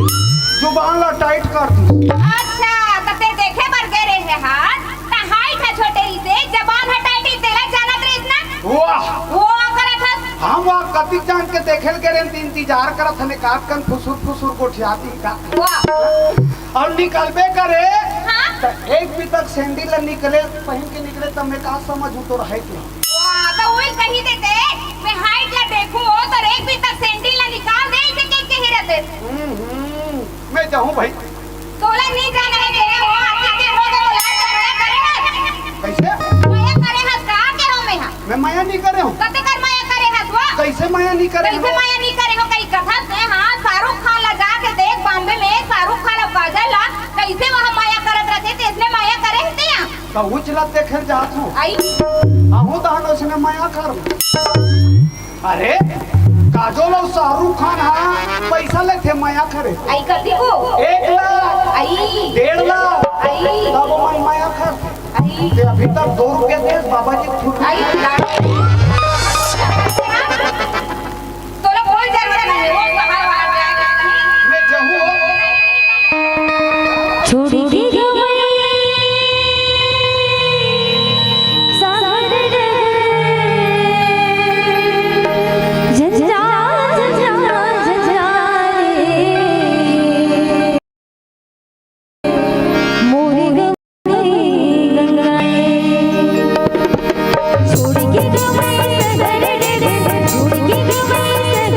जुबान ला tight कर दिस। अच्छा, त तें देखे बर गे रहे हस, त height ह छोटे रहिसे, जबान ह tight रहिसे, तेला जानत रहिस ना? वाह! वो करत हस। हम वाह कतिक जान के देखे ल गे रहेन, त इंतजार करत हन, एकाध कन फुसुर फुसुर गोठिया दिही का। वाह। अउ निकलबे करे, हाँ? त एक बितक sandal ल निकले, पहिन के निकले, त मैं का समझहूँ तोर height ल। वाह, त उही कही देते, मैं height ल देखहूँ, तोर एक बितक sandal ल निकाल दे, अइसे कहि के ही रहते। हम्म, हम्म, मैं जाहूँ भाई। तोला नहीं जाना हे, तेरे वो आदमी के हो गए, बोला, तो मया करे हस। कइसे? मया करे हस, का के हो मैं हा? मैं मया नहीं करे हँव। कते कर मया करे हस वो? कइसे मया नहीं करे हँव? कइसे मया नहीं करे हँव? कही कथस ते, हाँ, शाहरुख खान ला जाके देख, बॉम्बे में शाहरुख खान अउ काजल ला, कइसे वहाँ मया करत रहिथे, तेसने मया करे हस ते हा? त उच ला देखे जात हँव। आई। अहूँ तहन ओसने मया कर। अरे, काजोल अउ शाहरुख खान ह पैसा लेथे मया करे। आई कति को? एक लाख, आई। डेढ़ लाख। आई। तब ओमन मया करथे। आई। ते अभी तक दो रुपया दे, बाबा जी छूट। आई। तोला कोई जरूरत नहीं है, वो बाहर, बाहर जाएगा। मैं जाऊँ। छोड़ के गए सागर जंजाल, जंजाल, जंजाल रे। मोरे गंगा, गंगा रे। छोड़ के गए सागर, छोड़ के गए सागर,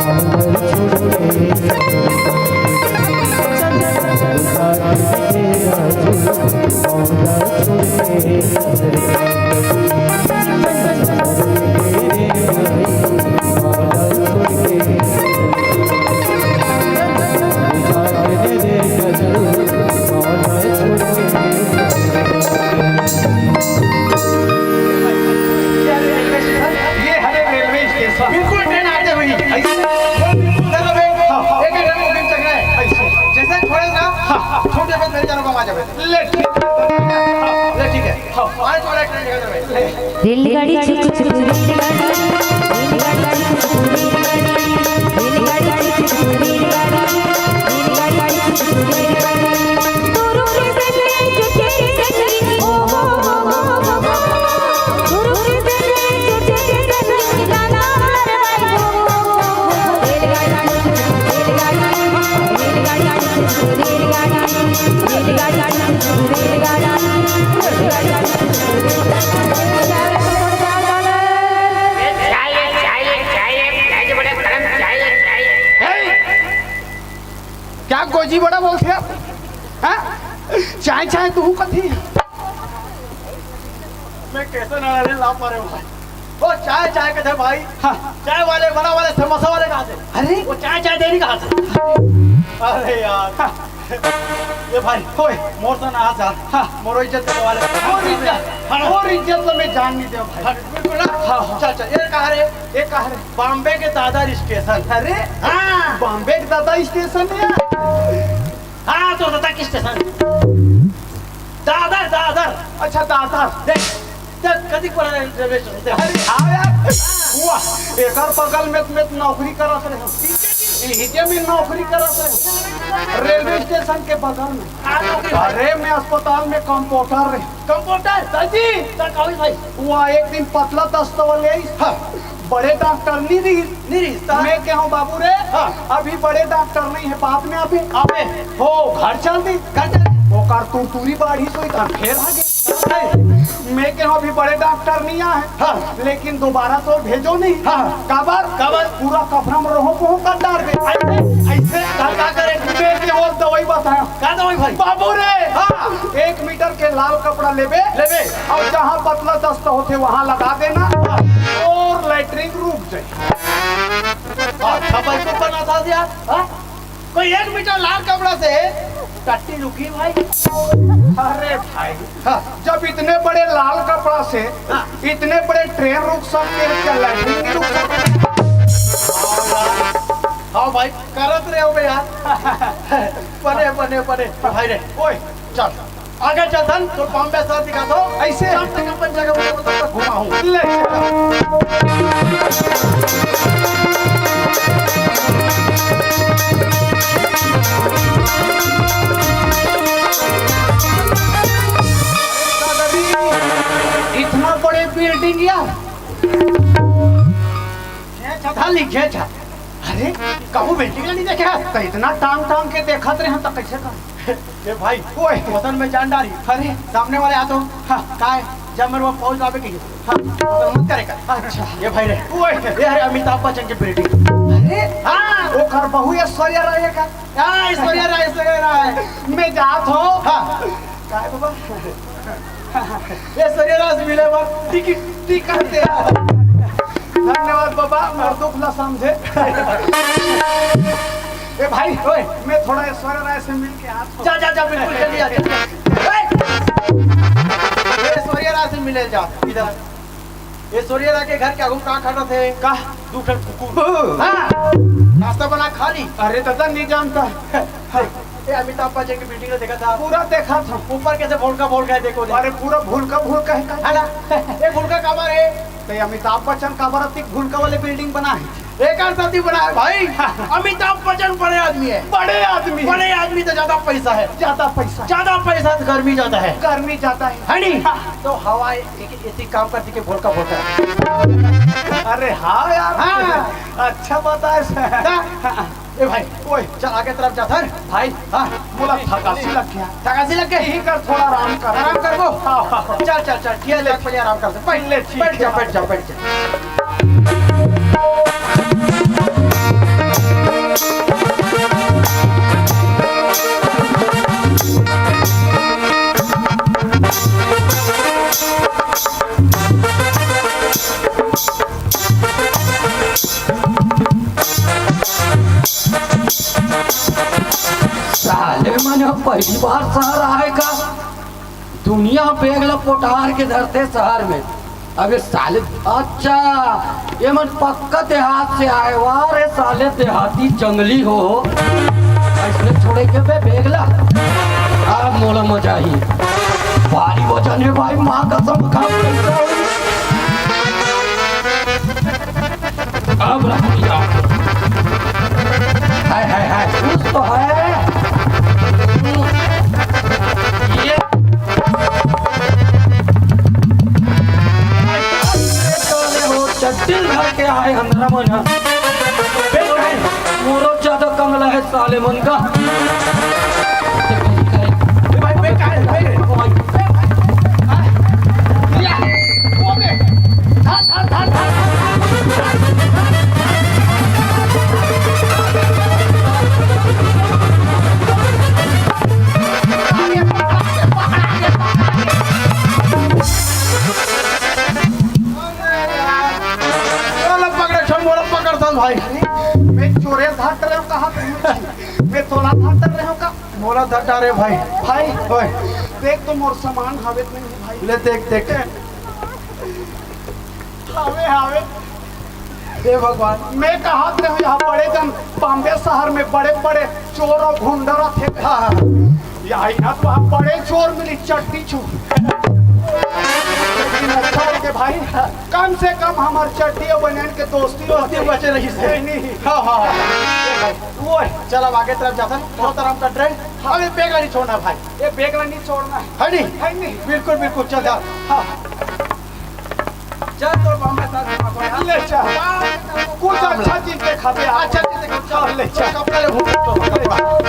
ये हरे रेलवे स्टेशन। बिल्कुल ट्रेन आते हुई। ऐसे। देखो बे, हाँ, हाँ। एक एक ट्रेन बुकिंग चल रहा है। ऐसे। जैसे छोड़े ना, हाँ, हाँ। छोटे पे मेरे चारों को आ जावे। ले, ठीक है। ले, ठीक है। हाँ, हाँ। आए छोड़े ट्रेन निकल जावे। ले। रेलगाड़ी छुक छुक रेलगाड़ी, रेलगाड़ी छुक छुक रेलगाड़ी, रेलगाड़ी छुक छुक रेलगाड़ी, रेलगाड़ी छुक छुक रेलगाड़ी। क्या गोजी बड़ा बोलथे? हाँ? चाय, चाय तू कथी? मैं कैसे ना रे ला पा रहे हूँ भाई। वो चाय, चाय कथे भाई। हाँ। चाय वाले, बड़ा वाले, समोसा वाले कहाँ से? अरे। वो चाय, चाय देरी कहाँ से? अरे यार। हाँ। ये भाई, ओए। मोर से ना जा। हाँ। मोर इज्जत के सवाल है। मोर इज्जत, हाँ। मोर इज्जत तो मैं जान नहीं दे भाई। हाँ, बिल्कुल ना। हाँ, हाँ। चल, चल, ये कहाँ रे? ये कहाँ रे? बॉम्बे के दादर स्टेशन। अरे। हाँ। बॉम्बे के दादर स्टेशन है? हाँ, तो दादर के स्टेशन। दादर, दादर। अच्छा, दादर। देख, देख, कदी पड़ा है रेलवे स्टेशन, देख। अरे, हाँ यार। वाह, एकर बगल में, में नौकरी करत रहे। इही जे में नौकरी करत रहे। रेलवे स्टेशन के बगल में। हाँ, नौकरी। अरे, मैं अस्पताल में कंपाउंडर रहे। कंपाउंडर? सर जी। सर, कहाँ भाई? वहाँ एक दिन पतला दस्त वाले आई। हाँ। बड़े डॉक्टर नहीं रही। नहीं रही, सर। मैं कहूँ, "बाबू रे, हाँ। अभी बड़े डॉक्टर नहीं है, बाद में अभी।" अबे। हो, घर चल दी। घर चल दी। ओकर तुरतुरी बाढ़ी तो इधर फेर आ गई। मैं कहूँ, "अभी बड़े डॉक्टर नहीं आए।" हाँ। "लेकिन दोबारा तो भेजो नहीं।" हाँ। काबर? काबर? पूरा कपड़ा में रोहो पोहो कर डार दे। ऐसे, ऐसे? का, का करे? मैं कहूँ, दवाई बताया। का दवाई भाई? बाबू रे। हाँ। एक मीटर के लाल कपड़ा लेबे। लेबे। अउ जहाँ पतला दस्त होथे, वहाँ लगा देना। हाँ। अउ लैट्रिन रुक जाए। अच्छा, भाई, को बना था यार, हाँ? कोई एक मीटर लाल कपड़ा से टट्टी रुकी भाई? अरे भाई, हाँ। जब इतने बड़े लाल कपड़ा से हाँ। इतने बड़े ट्रेन रुक सकते हैं, क्या लैट्रिन नहीं रुक सकते? हाँ भाई, करत रहे हो बे यार। बने, बने, बने। भाई रे, ओए, चल। आगे चल धन, तो बॉम्बे शहर दिखा दो। ऐसे? जब तक अपन जगह पर तब तक घुमाऊं। ले चल। इतना बड़े बिल्डिंग यार। घेचा था ली, घेचा। अरे, कहूँ बिल्डिंग नहीं देखे? तो इतना टांग टांग के देखत रहे हम, तो कैसे कर? ए भाई, ओए। वतन में जान डारी। अरे। सामने वाले आ तो। हाँ। काय? जब मेरे वो फौज लावे की। हाँ। तो मत करे कर। अच्छा। ये भाई रे। ओए। ये हरे अमिताभ बच्चन की बेटी। अरे। हाँ। ओकर बहू ऐश्वर्या राय है का? हाँ, ऐश्वर्या राय, ऐश्वर्या राय। मैं जात हो। हाँ। काय बाबा? ऐश्वर्या राय से मिले बर टिकट, टिकट दे। धन्यवाद बाबा, मोर दुख ला समझे। ए भाई, ओए। मैं थोड़ा ऐश्वर्या राय से मिल के आत हूँ। जा, जा, जा, बिल्कुल, जल्दी आ जा। ए! ऐश्वर्या राय से मिले जा, इधर। ऐश्वर्या राय के घर के आगू का खड़ा थे? का? दू ठन कुकुर। हाँ। नाश्ता बना खा ली? अरे दादा, नहीं जानता। ये अमिताभ बच्चन के बिल्डिंग ला देखत हस? पूरा देखत हंव। ऊपर कइसे भुलका भुलका हे, देखो, देखो। अरे, पूरा भुलका भुलका हे का? है ना? ये भुलका काबर हे? तो ये अमिताभ बच्चन काबर अतिक भुलका वाले बिल्डिंग बनाय हे? एकर सेती बनाय हे भाई। अमिताभ बच्चन बड़े आदमी हे। बड़े आदमी। बड़े आदमी तो ज्यादा पैसा हे। ज्यादा पैसा। ज्यादा पैसा तो गर्मी ज्यादा हे। गर्मी ज्यादा हे। है नी? हाँ। तो हवा एक, एक काम करती के भुलका भुलका। अरे हाँ यार। हाँ। अच्छा बताय हे। हाँ। ए भाई, ओए, चल आगे तरफ जाथन। भाई, हाँ, मोला थकासी लग गे। थकासी लग गे? यहीं कर थोड़ा आराम कर। आराम करबो? हाँ, हाँ, हाँ। चल, चल, चल, ठीक हे, ले, पहले आराम कर। बैठ, ले, ठीक बैठ हे। जा, बैठ जा, बैठ जा। साले मन ह पहली बार शहर आए का? दुनिया बेग ल पोटार के धरथे शहर में। अबे साले, अच्छा, ये मन पक्का देहात से आए। वाह रे साले देहाती जंगली हो, हो। अइसने छोड़े के बे बेग ल? अब मोला मजा ही। भारी वजन हे भाई, माँ कसम खा। अब रख दिया। हाय, हाय, हाय, कुछ तो है। ये। अरे साले हो, चट्टी धर के आए अंदर मन। बे, मोरो ज्यादा कम लहे साले मन का। ए भाई, बे, काय, बे? या, वो बे। धर, धर, धर, धर। मोला पकड़े छो, मोला पकड़ सन भाई। मैं चोरे धर रहे हो कहा? मैं तोला धर रहे हो का? मोला धर डारे भाई। भाई, ओए। देख तो मोर सामान हवे नहीं भाई। ले देख, देख। हावे, हावे। हे भगवान, मैं कहा थे यहाँ बड़े जन बॉम्बे शहर में बड़े-बड़े चोर और गुंडा रथे। हाँ, हाँ। यहाँ, यहाँ तो आप बड़े चोर मिली, चट्टी चोर। लेकिन अच्छा हो के भाई, कम से कम हमार चट्टी और बनियान के दोस्ती दोस्ती होती। बचे रही से। नहीं, नहीं। हाँ, हाँ, हाँ। वो है। चल, अब आगे तरफ जाता हूँ, बहुत आराम कर रहे हैं। हाँ, ये बैग नहीं छोड़ना भाई। ये बैग नहीं छोड़ना है। है नहीं? है नहीं। बिल्कुल, बिल्कुल, चल जा। हाँ। चल तो बॉम्बे साथ में पकड़। ले चल। कुछ अच्छा चीज दिखा दे। अच्छा चीज दिखा, चल ले चल। कपड़ा ले, घूम तो कपड़ा।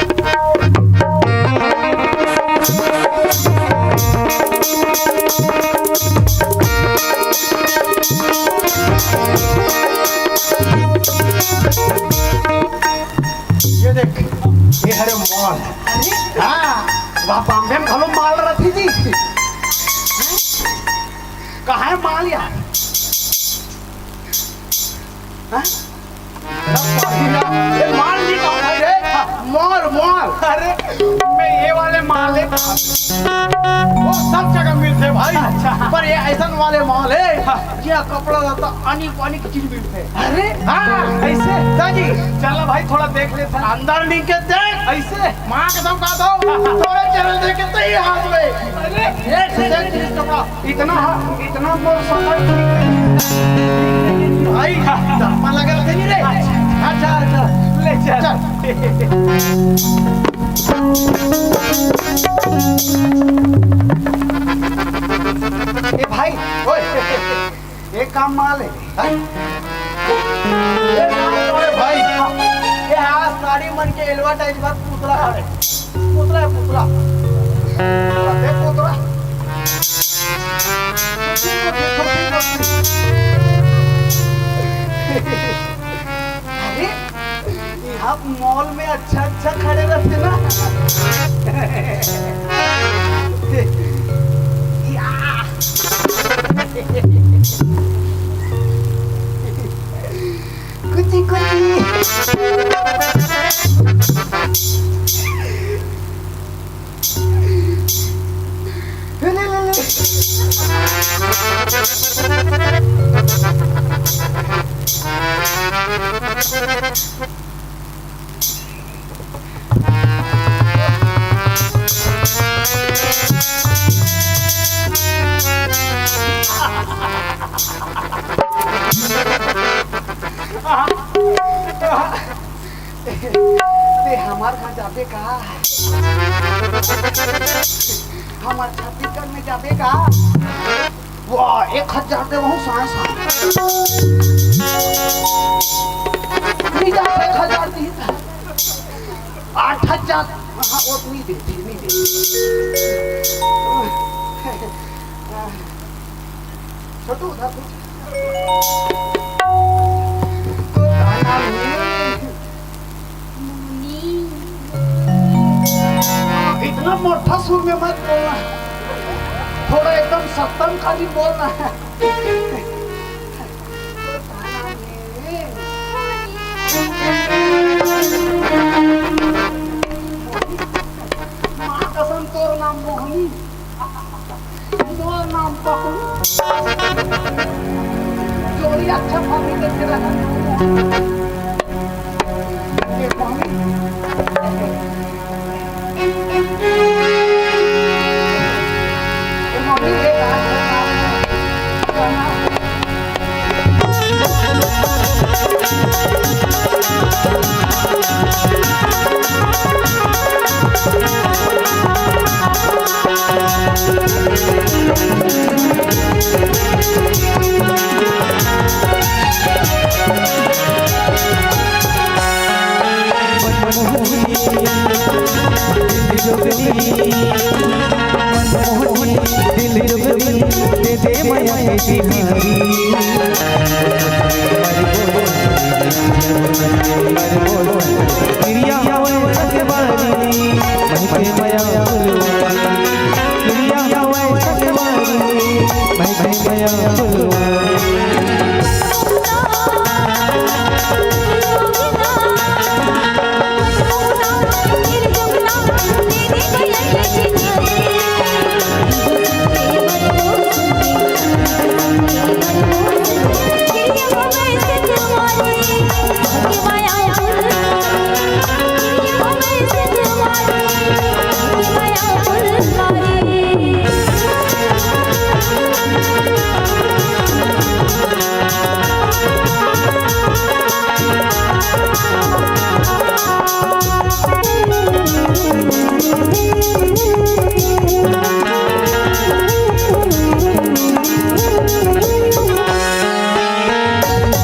ये देख, ये हरे मॉल। अरे? हाँ, वहाँ बॉम्बे में घलो मॉल रही जी। कहाँ है माल यार? हाँ? ये माल नहीं कहा था रे? Mall, mall. अरे, मैं ये वाले माल है। वो सब जगह मिलते भाई। अच्छा। पर ये ऐसा वाले मॉल है, हाँ। यहाँ कपड़ा लत्ता अनेक अनेक चीज मिलते। अरे, हाँ। ऐसे? हाँ जी। चलो भाई, थोड़ा देख लेते हैं। अंदर निकल देख। ऐसे? माँ कसम खा दो, तोरे चैनल देख के तो ही हाथ में। अरे, ये से देख, ये कपड़ा इतना, इतना मोर समझ भाई, धब्बा लगा थे नहीं रे। अच्छा, अच्छा, ले चल। चल। ए भाई, ओए। ये काम माल है। हैं? ये माल है भाई। ये हाँ, साड़ी मन के advertise बात पुतला है। पुतला है, पुतला। देख पुतला। अरे, यहाँ मॉल में अच्छा अच्छा खड़े रहते ना। या। कुची कुची। ले, ले, ले। ते हमार घर जाबे का? हमार छत्तीसगढ़ में जाबे का? वाह, एक हजार दे, बहुत सारा सारा। नहीं जा, एक हजार नहीं था। आठ हजार। हाँ, वो नहीं दे, नहीं दे। छोटू, उधर तो। तो गाना नहीं। इतना मोटा सुर में मत बोलना, थोड़ा एकदम सत्तम काली बोलना। माँ कसम, तोर नाम मोहनी। मोर नाम पकड़ू। जोड़ी अच्छा फॉर्म में देखे रहा। ये फॉर्म। ये मम्मी, ये बात बता। मनमोहनी, दिल जोगनी, मनमोहनी, दिल जोगनी, दे दे मया के सिंगारी। किरिया होए सतवारी, महके मया फुलवारी। किरिया होए सतवारी, महके मया फुलवारी।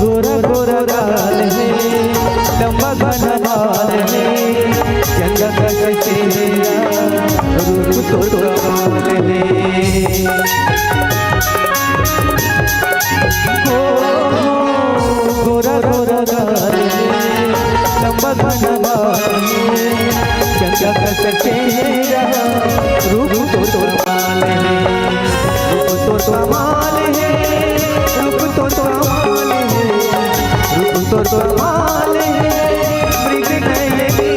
गोरा गोरा गाल हे, लंबा घना बाल हे, चंदा कस चेहरा, रूप तो कमाल हे। ओ, गोरा गोरा गाल हे, लंबा घना बाल हे, चंदा कस चेहरा, रूप तो कमाल हे। रूप तो कमाल हे, रूप तो कमाल हे, रूप तो कमाल हे, मृग नयनी।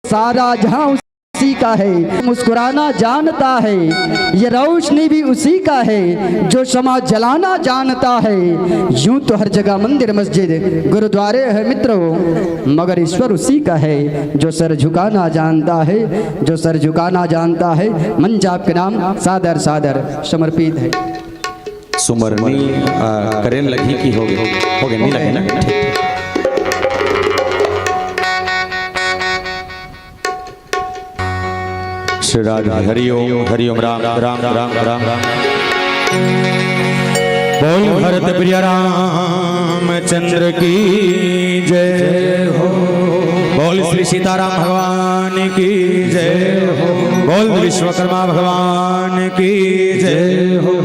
सारा जहां उसी का है, मुस्कुराना जानता है, ये रोशनी भी उसी का है, जो शमा जलाना जानता है। यूं तो हर जगह मंदिर मस्जिद गुरुद्वारे है मित्रों, मगर ईश्वर उसी का है, जो सर झुकाना जानता है, जो सर झुकाना जानता है। मंच आपके नाम सादर सादर समर्पित है। सुमरनी, आ, करेन लगही कि होगे, होगे, नहीं लगे ना? ठीक। श्री राधे, हरि ओम, हरि ओम, राम, राम, राम, राम, राम। बोल भरत प्रिय रामचंद्र की जय हो। बोल श्री सीताराम भगवान की जय हो। बोल विश्वकर्मा भगवान की जय हो।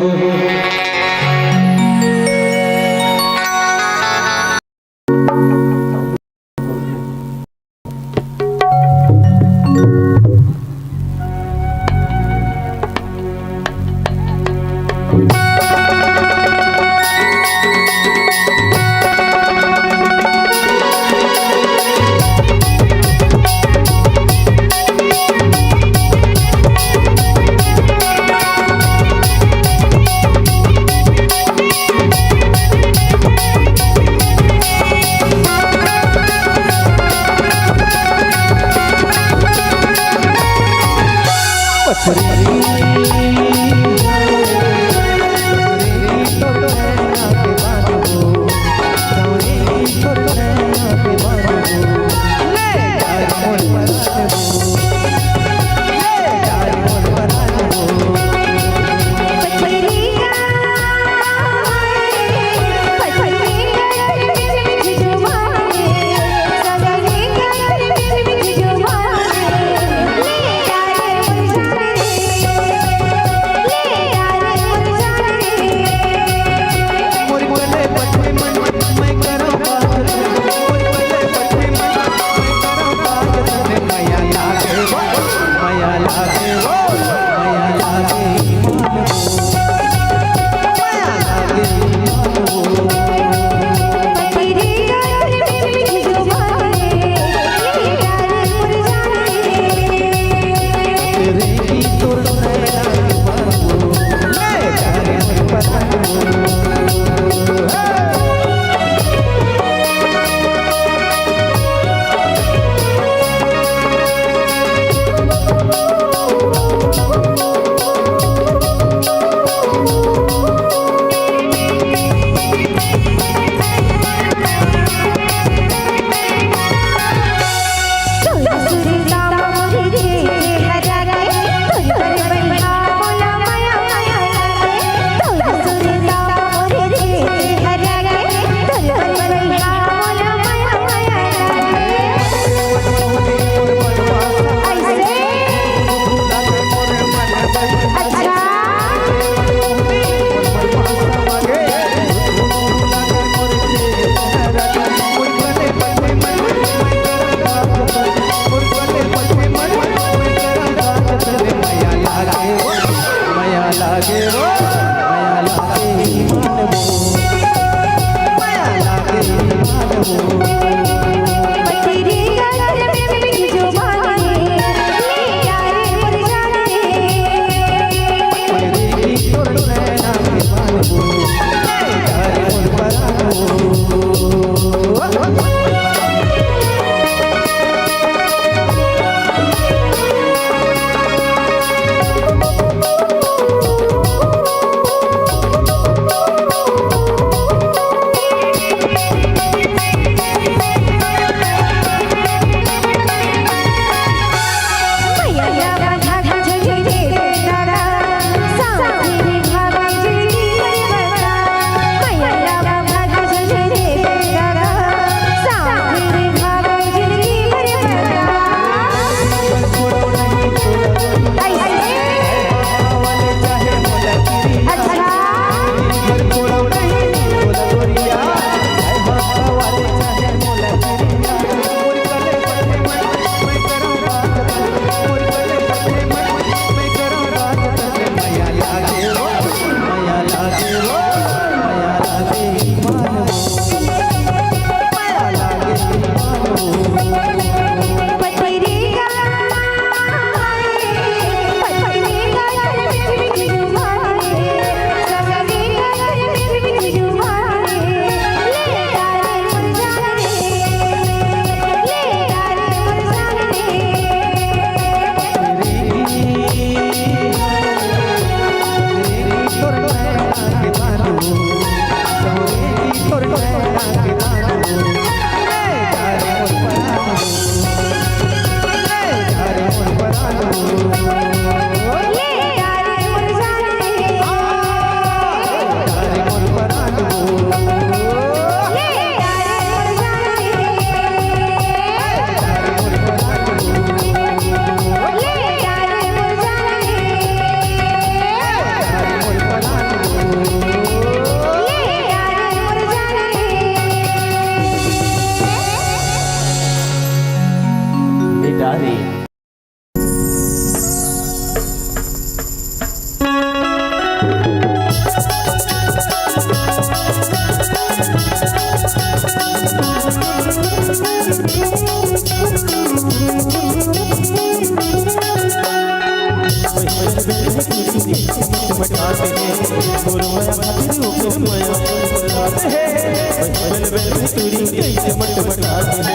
बलबल तुरी कइसे मटमटात हे,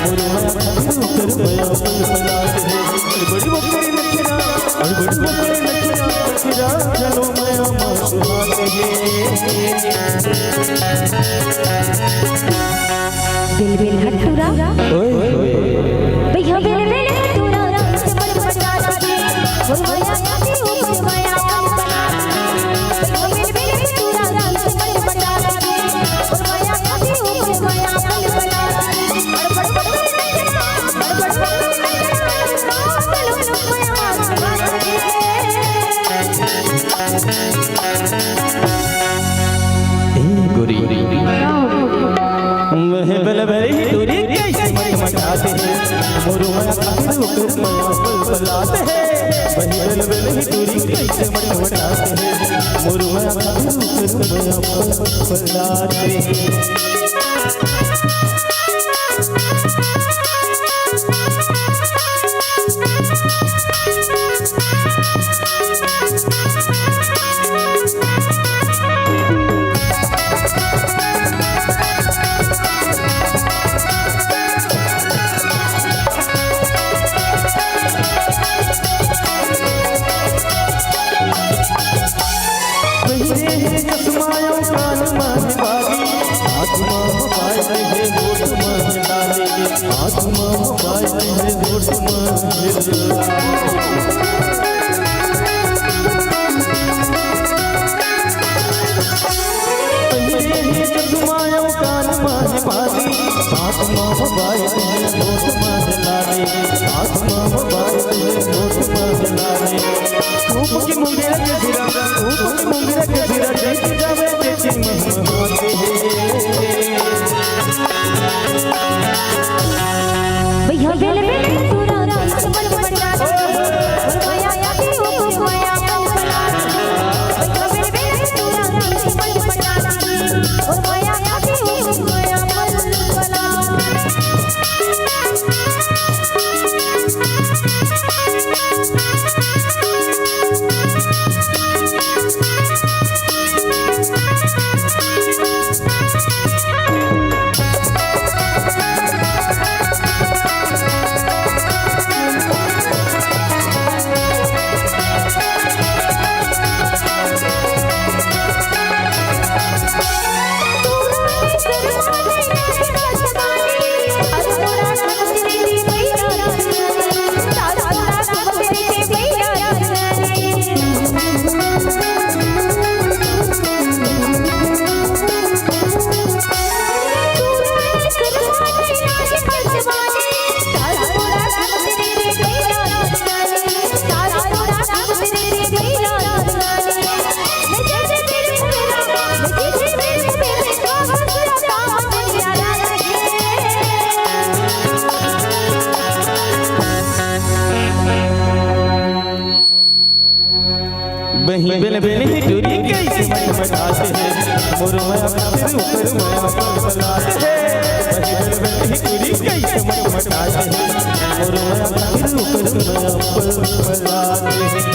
मोर माया खातिर ओकर माया बलबलात हे। अरे बड़ी बकरी नचना, अरे बड़ी बकरी नचना, बकरा चलो माया मासुआत हे। बिल बिल हटूरा। ओए, ओए। भैया बिल बिल हटूरा, मटमटात हे, मोर माया खातिर ओकर माया बलबलात हे। ए गोरी, वह बलबल तुरी कइसे मटमटात हे, मोर माया खातिर ओकर माया बलबलात हे। वही बलबल तुरी कइसे मटमटात हे, मोर माया खातिर ओकर माया बलबलात हे। पहिरे हे चश्मा अउ कान म हे बाली, हाथ म मोबाइल हे, होठ म हे लाली, हाथ म मोबाइल हे, होठ म हे लाली। पहिरे हे चश्मा अउ कान म हे बाली, हाथ म मोबाइल हे, होठ म हे लाली, हाथ म मोबाइल हे, होठ म हे लाली। धूप की मुंगेरा के सिरा, धूप की मुंगेरा के सिरा, देख जावे के चिन्ह हाथ हे। भैया बेल बेल तोरा मन मन मन बही बेल बेल ही टूरी कैसे मटमटात हे, मोर माया खातिर ओकर माया पलपलात हे। बही बेल बेल ही टूरी कैसे मटमटात हे, मोर माया खातिर ओकर माया पलपलात हे।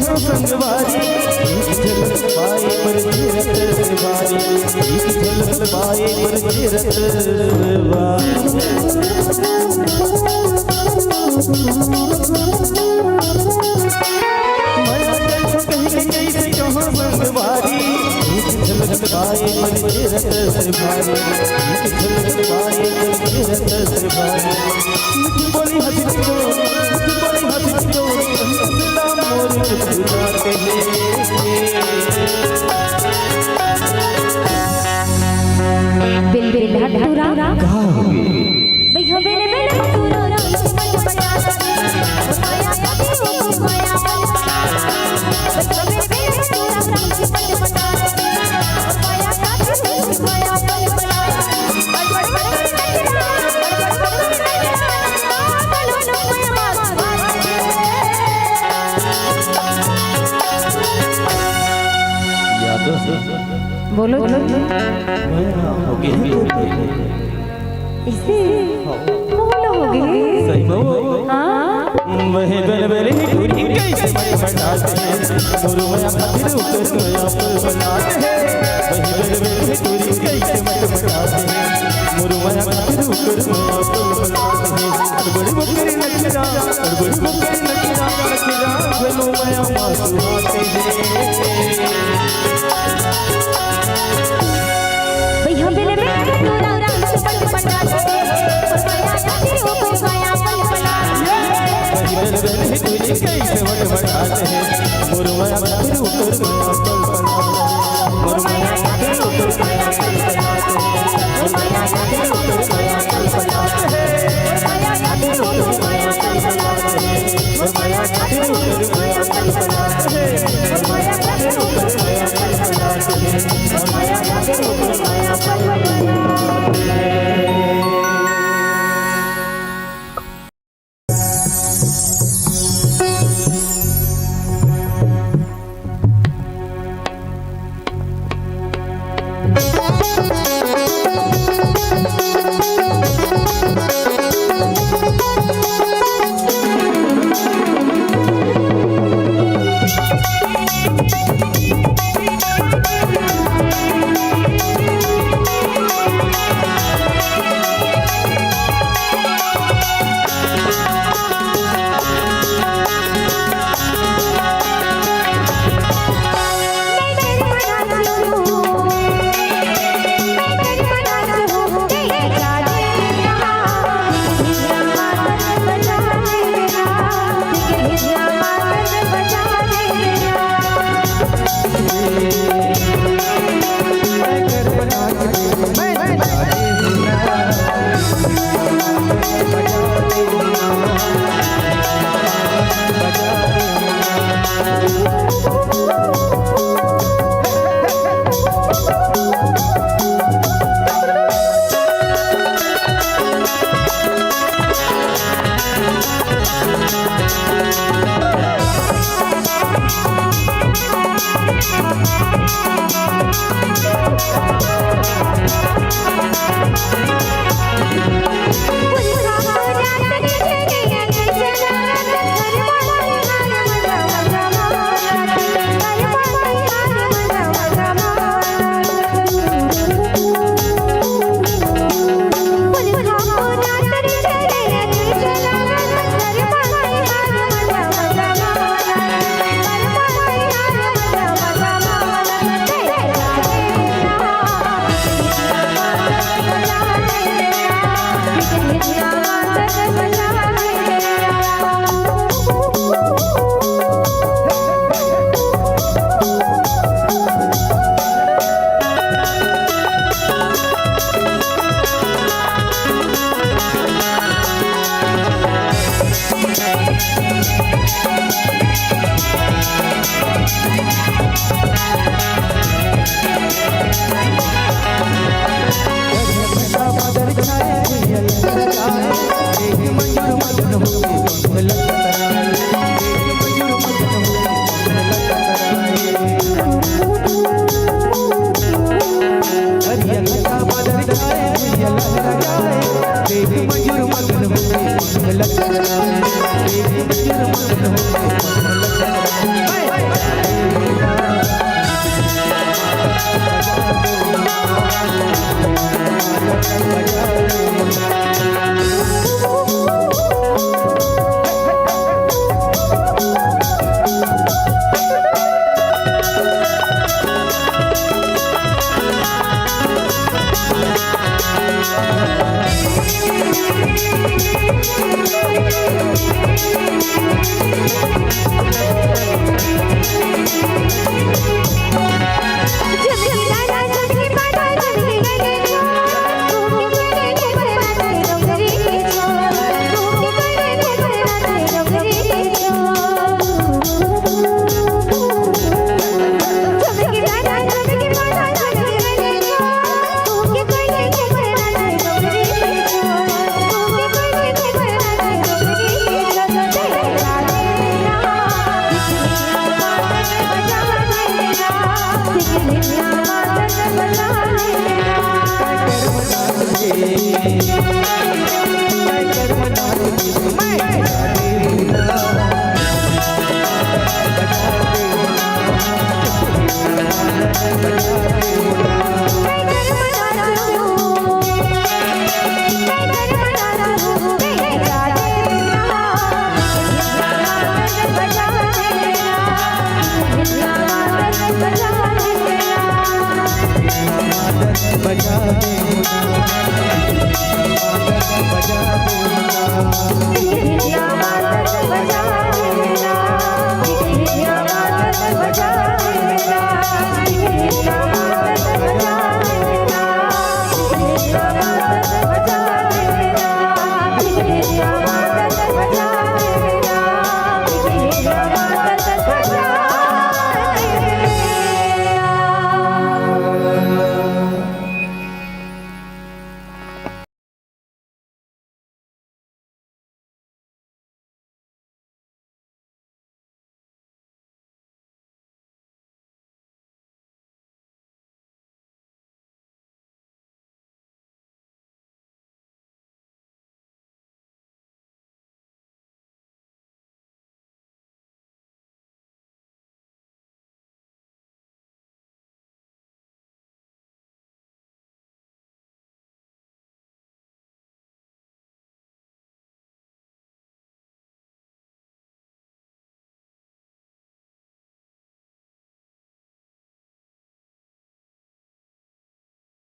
संगवारी, एक झलक पाए बर जीरत बारी, एक झलक पाए बर जीरत बारी। मया कइसे कहीं कइसे कहूँ संगवारी, एक झलक पाए बर जीरत बारी, एक झलक पाए बर जीरत बारी। मीठी बोली हंसी को, मीठी बोली हंसी को, हंसला मोर मुस्कुरात हे। बिल बिल हटूरा। का होगे? भैया बिल बिल हटूरा। बोलो, बोलो। इसे बोलो हो गए। सही में हो। हाँ। वही बेल बेल ही टूरी कैसे मत बता दे। मुरुआ खातिर उकर नया पल बना दे। वही बेल बेल ही टूरी कैसे मत बता दे। मुरुआ खातिर उकर नया पल बना दे। बड़ी बकरी नचरा, बड़ी बकरी नचरा, नचरा, बोलो माया मासुआ के दे। भैया बेले में तोरा रंग से पट पट आते, और माया जाती हो तो माया पल पल आते। बेले में तुझे कैसे वट वट आते हैं, मुरमाया फिर ऊपर माया पल पल आते हैं।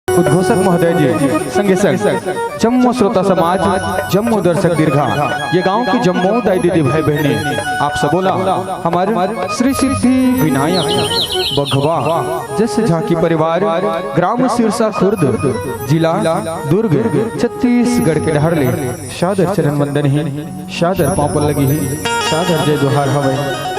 उद्घोषक महोदय जी, संगे संग जम्मो श्रोता समाज, जम्मो दर्शक दीर्घा, ये गांव के जम्मो दाई दीदी भाई बहनी, आप सबो ला हमर श्री सिद्धि विनायक बघवा जस झांकी परिवार, ग्राम सिरसा खुर्द, जिला दुर्ग, छत्तीसगढ़ के डहर ले सादर चरण वंदन हे, सादर पांव पल्ला लगे हे, सादर जय जोहार हवय।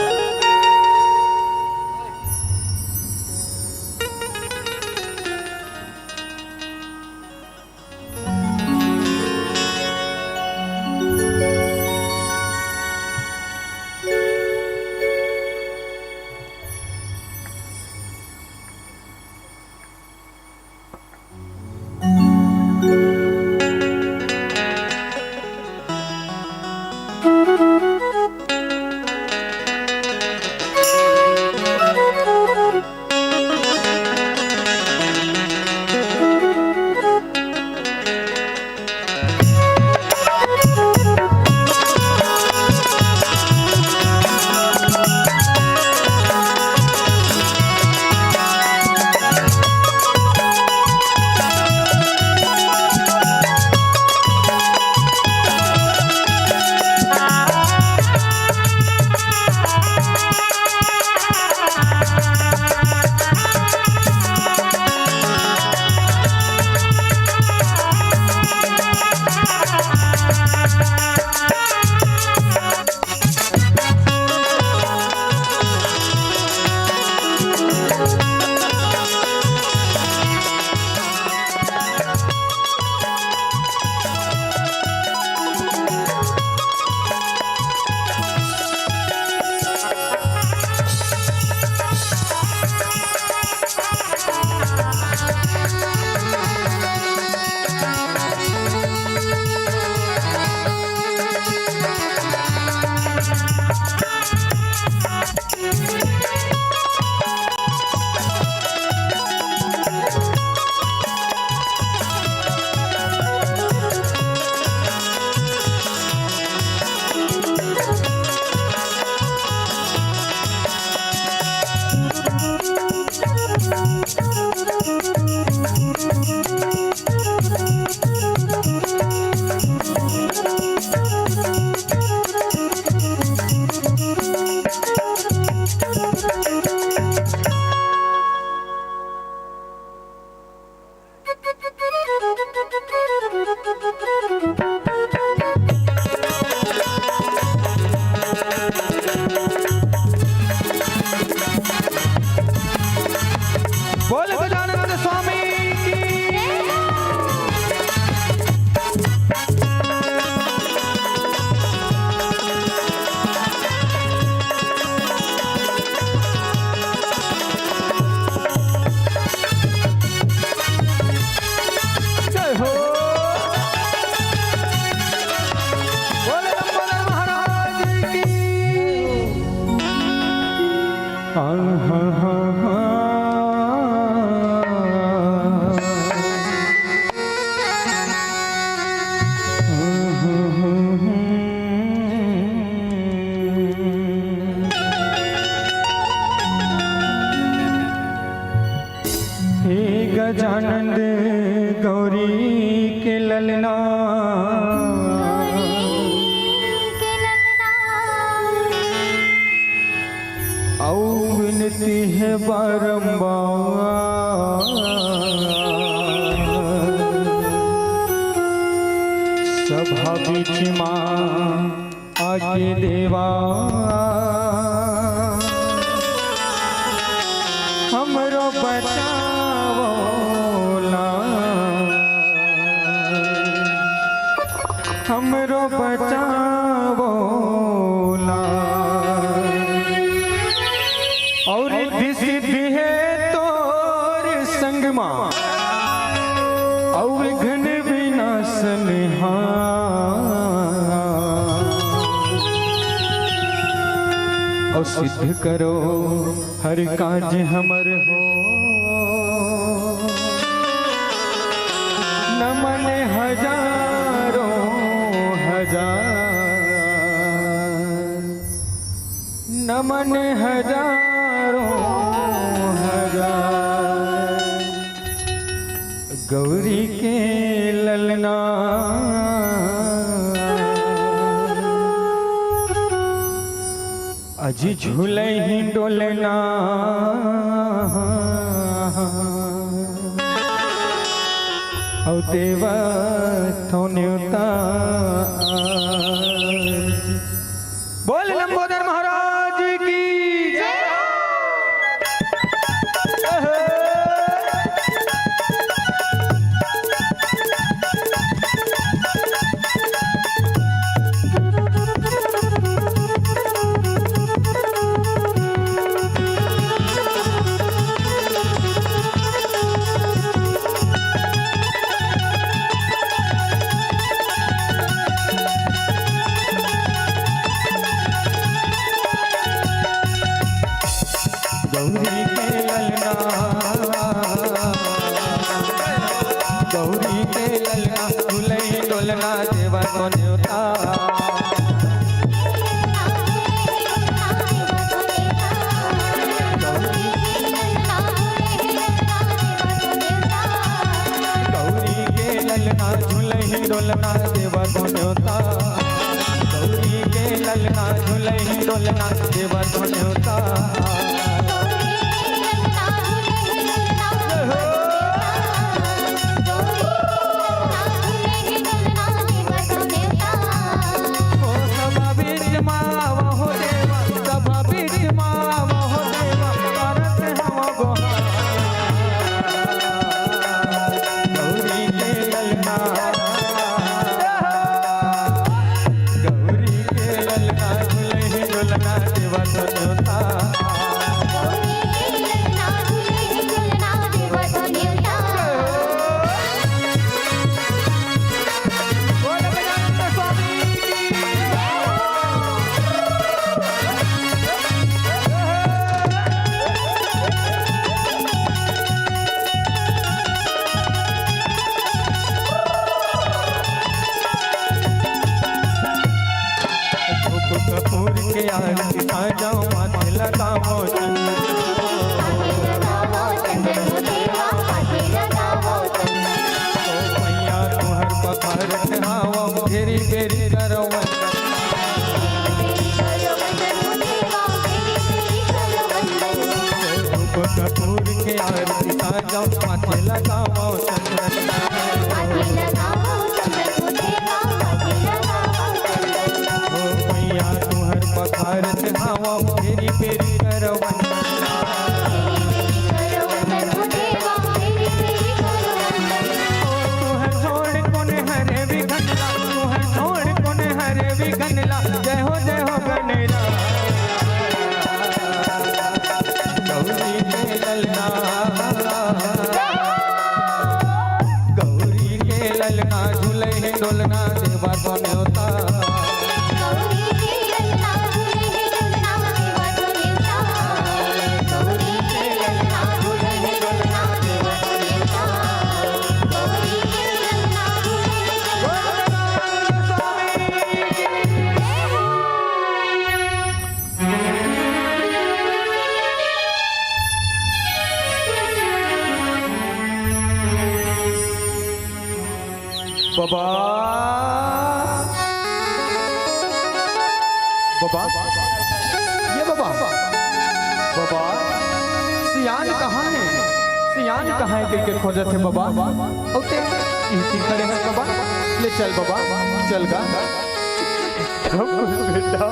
हे गजानंद गौरी के ललना, अउ विनती हे बारंबार, सभा बीच मा आके देवा, हमरो बचावो ना, हमरो बचावो ना। अउ रिद्धि सिद्धि हे तोर संग मा, अउ विघ्न विनाशन हा। अउ सिद्ध करो हर काज हमर हो, नमन हजारों हजार, नमन हजारों हजार। गौरी के ललना अजी झूलही डोलना, अउ देवा तो न्योता। बोल लंबोदर महाराज की जय। गौरी के ललना, गौरी के ललना, झुलई डोलना देवा तो न्योता। गौरी के ललना, झुलई डोलना देवा तो न्योता। गौरी के ललना, झुलई डोलना देवा तो न्योता। ओ सभा बीच मा आवा हो देवा, सभा बीच मा आवा हो देवा, करत हवा गोहार। गौरी के ललना, गौरी के ललना, झुलही डोलना देवा तो न्योता। धूप कपूर के आरती साजाओ, माथे लगाओ चंदन। ओ मैया तुहर पखारत हावो, घेरी बेरी करो वंदन। धूप कपूर के आरती साजाओ, माथे लगाओ चंदन। ओ मैया तुहर पखारत हावो, घेरी बेरी करो वंदन। ओ तुहर छोड़ कोन हरे विघन ला, तुहर छोड़ कोन हरे विघन ला, जय हो जय हो गणराज। गौरी के ललना, गौरी के ललना, झुलही डोलना देवा तो न्योता। गौरी के ललना, झुलही डोलना देवा तो न्योता। बाबा, ये बाबा, बाबा, सियान कहाँ हे? सियान कहाँ हे कहिके खोजत हे बाबा। अउ ते इही खड़े हे बाबा, ले चल बाबा, चल गा। बेटा,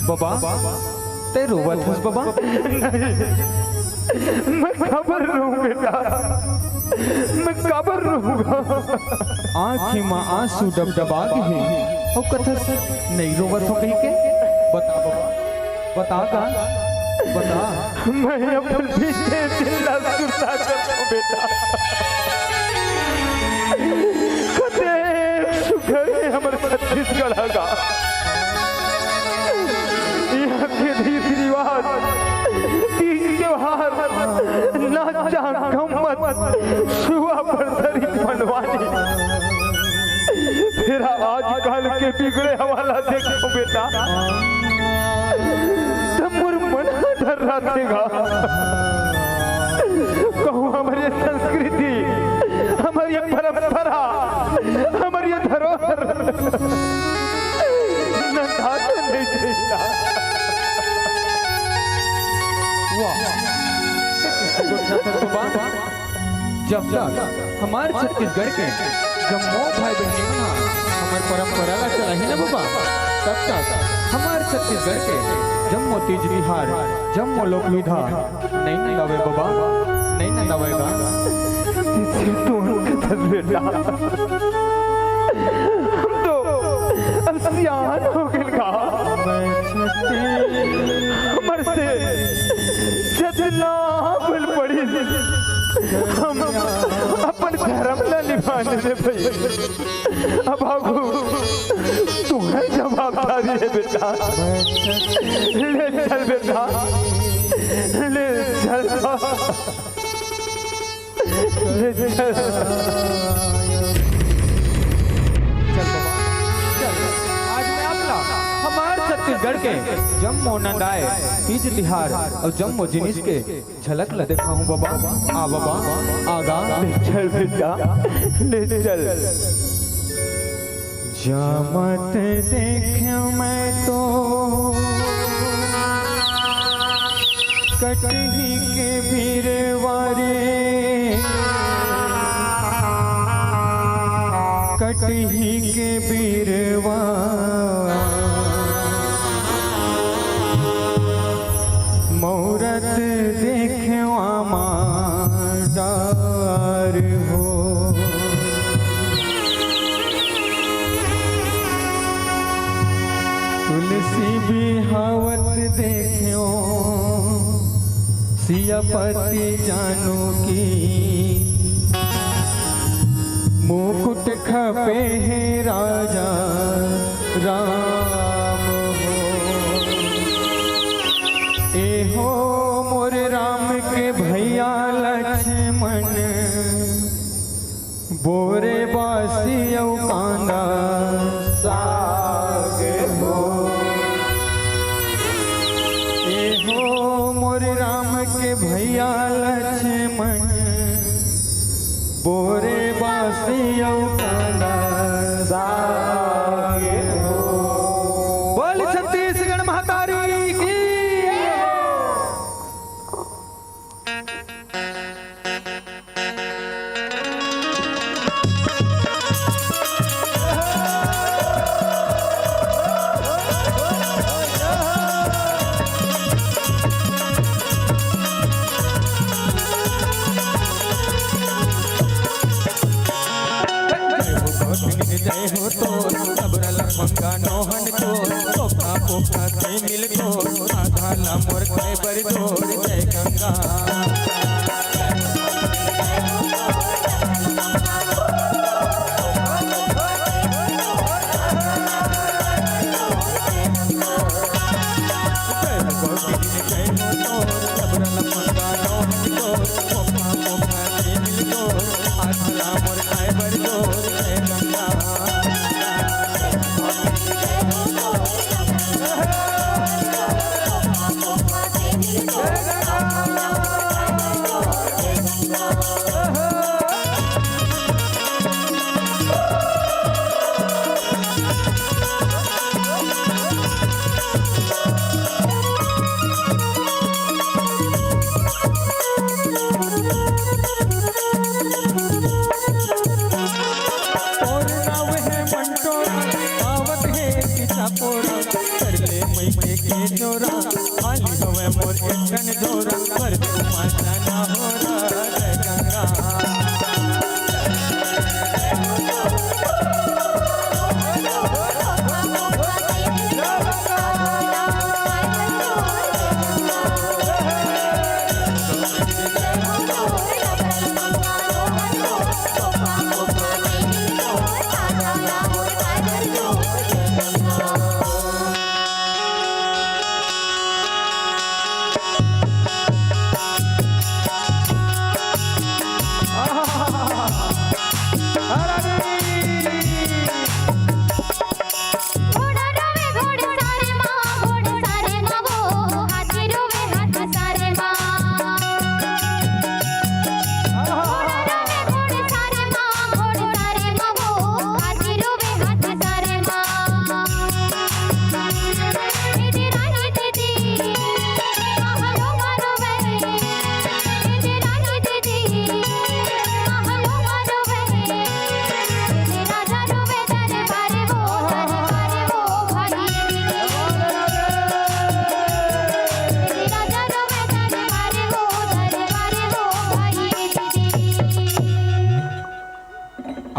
बाबा, तैं रोवत हस बाबा? नहीं, मैं काबर रोहूं बेटा, मैं काबर रोहूं? आँखी म आंसू डबडबा गे हे, अउ कथस नइ रोवत हों कहिके। बता बाबा, बता गा, बता। मैं अपन बीते दिन ला सुरता करथों बेटा। कतेक सुघर हे हमर छत्तीसगढ़ ह गा। इहाँ के रीति रिवाज, तीज त्योहार, नाचा गम्मत, सुआ परधरी पंडवानी। फेर आजकल के बिगड़े हवा ला देखथों बेटा, त मोर मन ह थर्राथे गा। कहूँ हमर ये संस्कृति, हमर ये परंपरा, हमर ये धरोहर नंदा तो नइ जही गा। वाह। जब तक हमर छत्तीसगढ़ के जम्मो भाई बहिनी मन ह हमर परंपरा ला चलाही ना बाबा, तब तक हमर छत्तीसगढ़ के जम्मो तीज तिहार, जम्मो लोक विधा नइ नंदावय बाबा, नइ नंदावय गा। जइसे तू कथस बेटा, हम तो अब सियान हो गेन गा। हमर से जतना बल पड़ी, हम अपन धरम ला निभाने में भई। अब आगू तुंहर जवाबदारी हे बेटा। ले चल बेटा, ले चल, ले चल। चल बाबा, चल। आज मैं आप ला हमर छत्तीसगढ़ के जम्मो नंदाए तीज तिहार अउ जम्मो जिनिस के झलक ला देखाहूं बाबा। आ बाबा, आ गा। ले चल बेटा, ले चल। जामत देखेंव मैं तो कटही के बिरवा रे, कटही के बिरवा। मौरत देखेंव आमा डार हो, तुलसी बिहावत देखेंव सियापति जानू की। मुकुट खपे हे राजा राम हो। ए हो मोर राम के भैया लक्ष्मण, बोरे बासी अउ कांदा साग हो। ए हो मोर राम के भैया लक्ष्मण, बोरे बासी अउ कांदा साग हो। बोल छत्तीसगढ़ महतारी की। तोर नाव हे मंटोरा, आवत हे किसा पोरा, कर ले मइके के जोरा, खाली हवे मोर एक ठन डोरा, पर तू माचा ना हो रहा जय गंगा।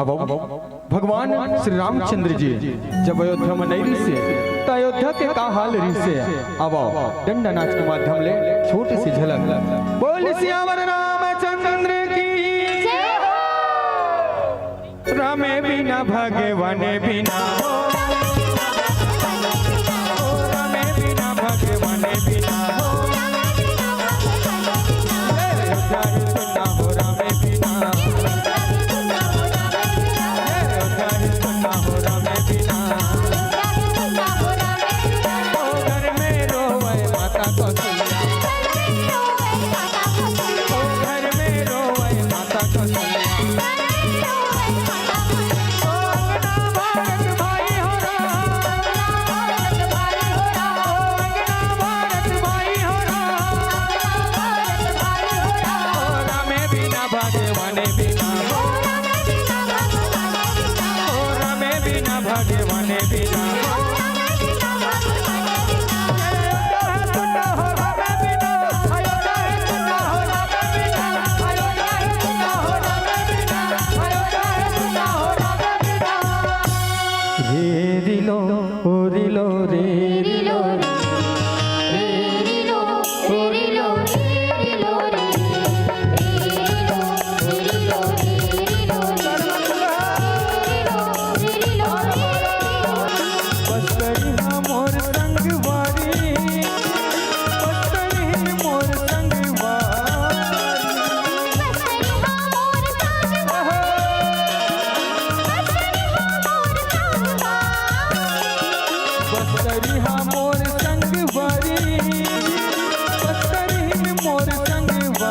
अब भगवान श्री रामचंद्र जी जब अयोध्या में नहीं रहिसे, त अयोध्या के का हाल रहिसे? अब डंडा नाच के माध्यम ले छोटी सी झलक। बोल सियावर रामचंद्र की। रामे बिना भगवाने बिना हो। रामे बिना भगवाने बिना हो। जय हो, जय हो, सुना हो रामे बिना। जय हो, जय हो, सुना हो रामे बिना। ओ घर में रोवे माता कौशल्या। ओ घर में रोवे माता कौशल्या। ओ अंगना भारत भाई हो रहा। ओ अंगना भारत भाई हो रहा। ओ रामे बिना भगवाने बिना हो। ओ रामे बिना भगवाने बिना हो। रे रिलो, ओ रिलो, रे रिलो, रे रिलो, ओ रिलो, रे रिलो, रे रिलो, ओ रिलो, रे रिलो, रे रिलो, रे रिलो, रे रिलो, रे रिलो, रे रिलो। बस करिहा मोर संगवारी, बस करिहा मोर संगवारी। बस करिहा मोर संगवारी, बस करिहा मोर संगवारी।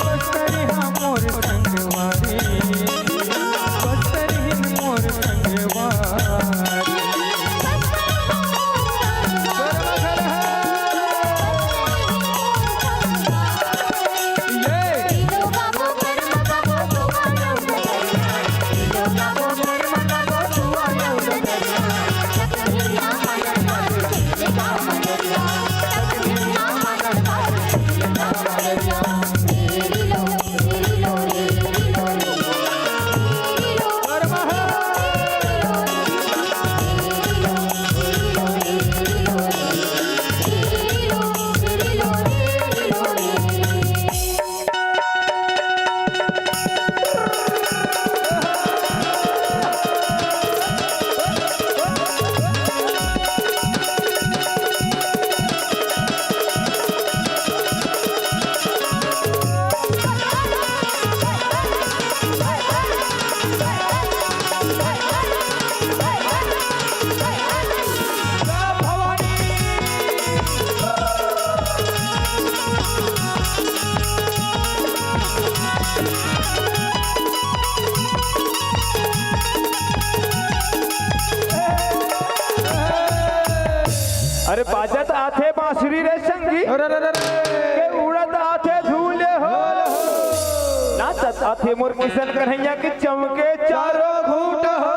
बस करिहा मोर संगवारी, बस करिहा मोर संगवारी। ये। अरे बाजत आथे बांसुरी रे संगी, अरे, अरे, अरे, अरे। के उड़त आथे धूले हो। नाचत आथे मोर किशन कन्हैया के चमके चारों खूंट हो।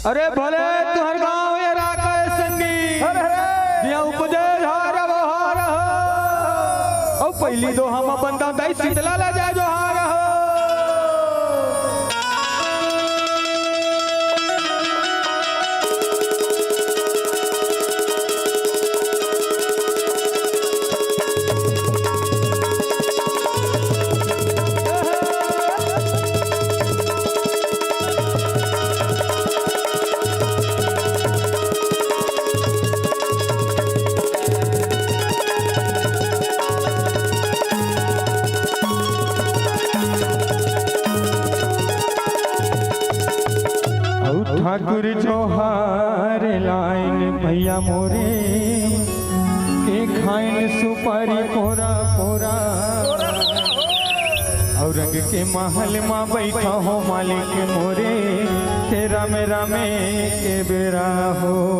अरे भले तुहर गांव ये राका ए संगी। अरे, अरे। दिया उपदे झार बहार हो। अउ पहिली दो हम अपन दाई शीतला ला जाय जोहार हो। अउ ठाकुर जोहार लाइन भैया मोरे, के खाइन सुपारी पोरा पोरा। अउ रंग के महल मा बैठा हो मालिक मोरे, के रामे रामे के बेरा हो।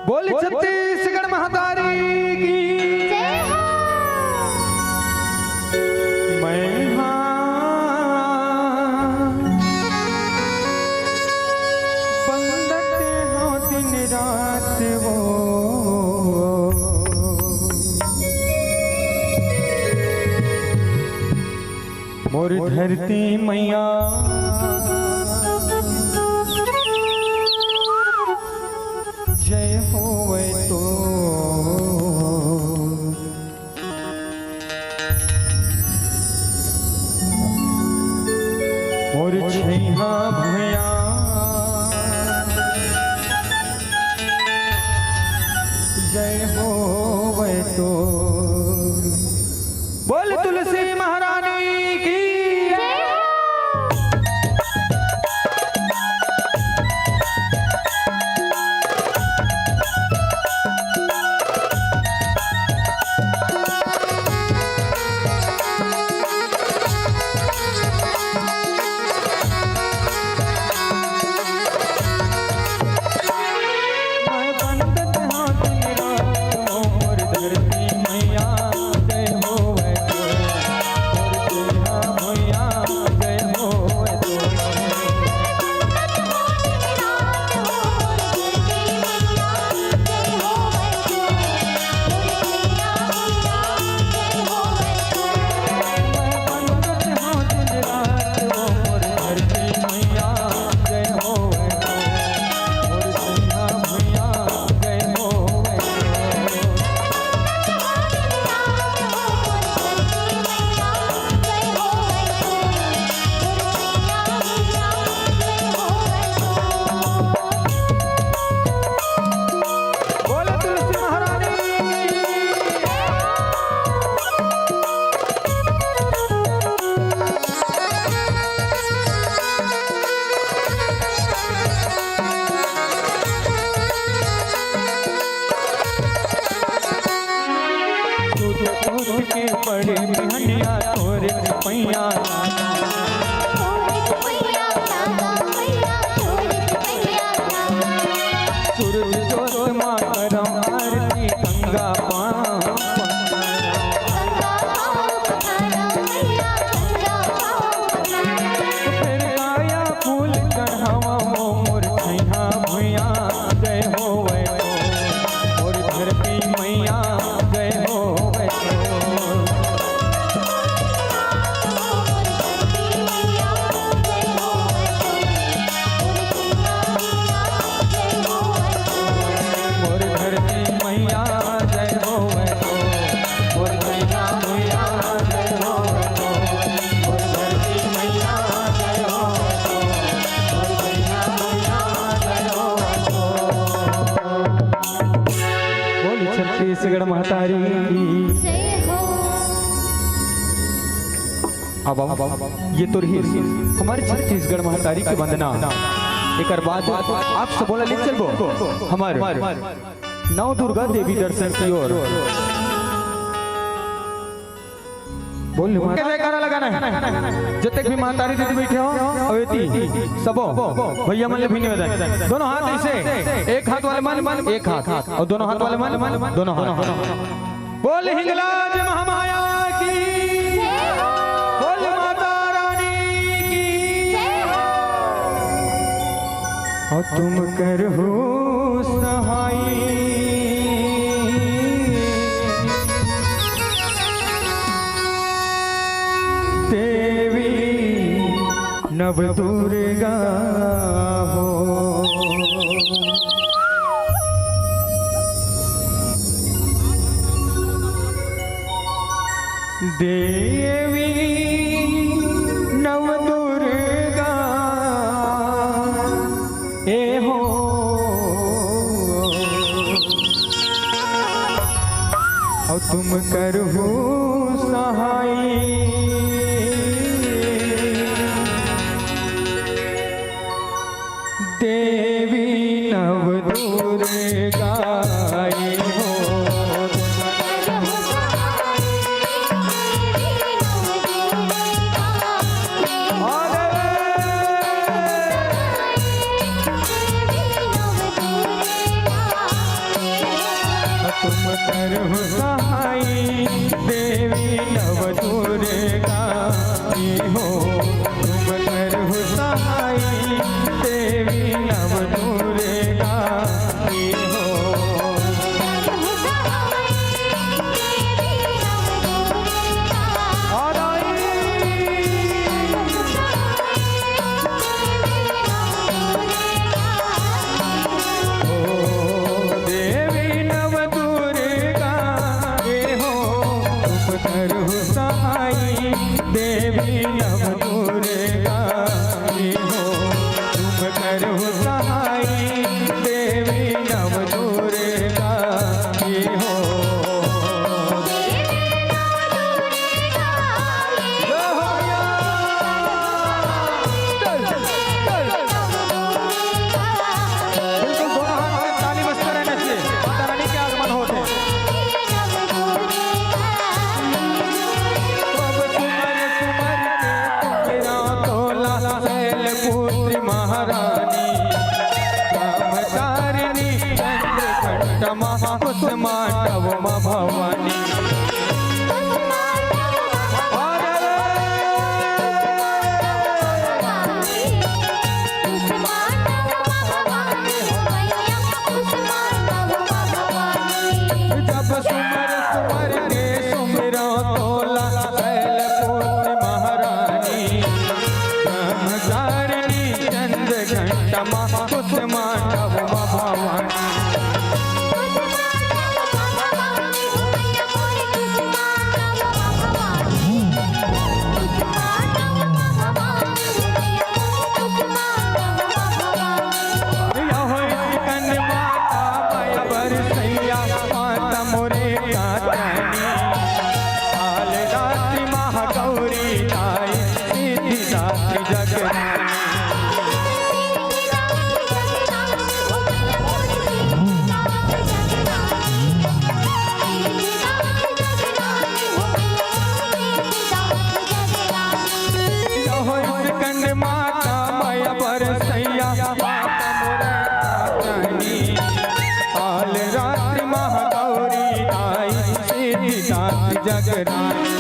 बोल छत्तीसगढ़ महतारी की। जय हो। मैं हाँ बंदत हूँ दिन रात वो, मोर धरती मैया जय होवे तो। मोर छैहा भुइयां जय होवे तो। बोल तुलसी महारानी की। बोलो तुलसी महारानी की। टूट के पड़े बिहनिया तोरे पैया। सूरज जोत मा करम आरती गंगा पाँव। फेर काया फूल चढ़ावा मोर छैहा भुइयां जय होवे तो। मोर धरती मैया जय होवे तो। मोर धरती मैया जय होवे तो। मोर छैहा भुइयां जय होवे तो। मोर धरती मैया जय होवे तो। मोर छैहा भुइयां जय होवे तो। बोल छत्तीसगढ़ महतारी की। जय हो। अब, अब, अब ये तो रही हमारे छत्तीसगढ़ महतारी की वंदना। एकर बाद आप सब बोला ले चलबो हमार नौ दुर्गा देवी दर्शन की ओर। बोल माता जयकारा लगाना है। जतेक भी महतारी दीदी बैठे हो, अवेती सबो भैया मन ले भी निवेदन, दोनों हाथ ऐसे, एक हाथ वाले मन, एक हाथ, और दोनों हाथ वाले मन, दोनों हाथ। बोल हिंगलाज महामाया तुम करहु सहाय देवी नव दुर्गा हो। देवी नव दुर्गा ए हो, अउ तुम करहु सहाय देवी नव दुर्गा ए हो। तुम करहु सहाय देवी नव दुर्गा ए हो, तुम करहु सहाय देवी नव दुर्गा ए हो। ओ देवी नव दुर्गा ए हो, तुम करहु सहाय देवी नव दुर्गा ए हो, तुम करहु सहाय देवी नव दुर्गा ए हो। जय हो मैया। चल, चल। बिल्कुल दोनों हाथ में ताली बजते रहने से माता रानी के आगमन होते हैं। अब सुमर सुमर के सुमिरा तोला शैलपुत्री महारानी, ब्रह्मचारिणी चंद्रघंटा मा कुसुमांडव मा भवानी। जब सुमर सुमर के सुमिरा तोला शैलपुत्री महारानी, ब्रह्मचारिणी चंद्रघंटा मा कुसुमांडव मा भवानी। या हो स्कंद माता माया बरसैया, माता मोरे कात्यायनी। काल रात्रि महागौरी ताई, सिद्धिदात्री जगरानी। या हो स्कंद माता माया बरसैया, माता मोरे कात्यायनी। काल रात्रि महागौरी आई, सिद्धिदात्री जगरानी।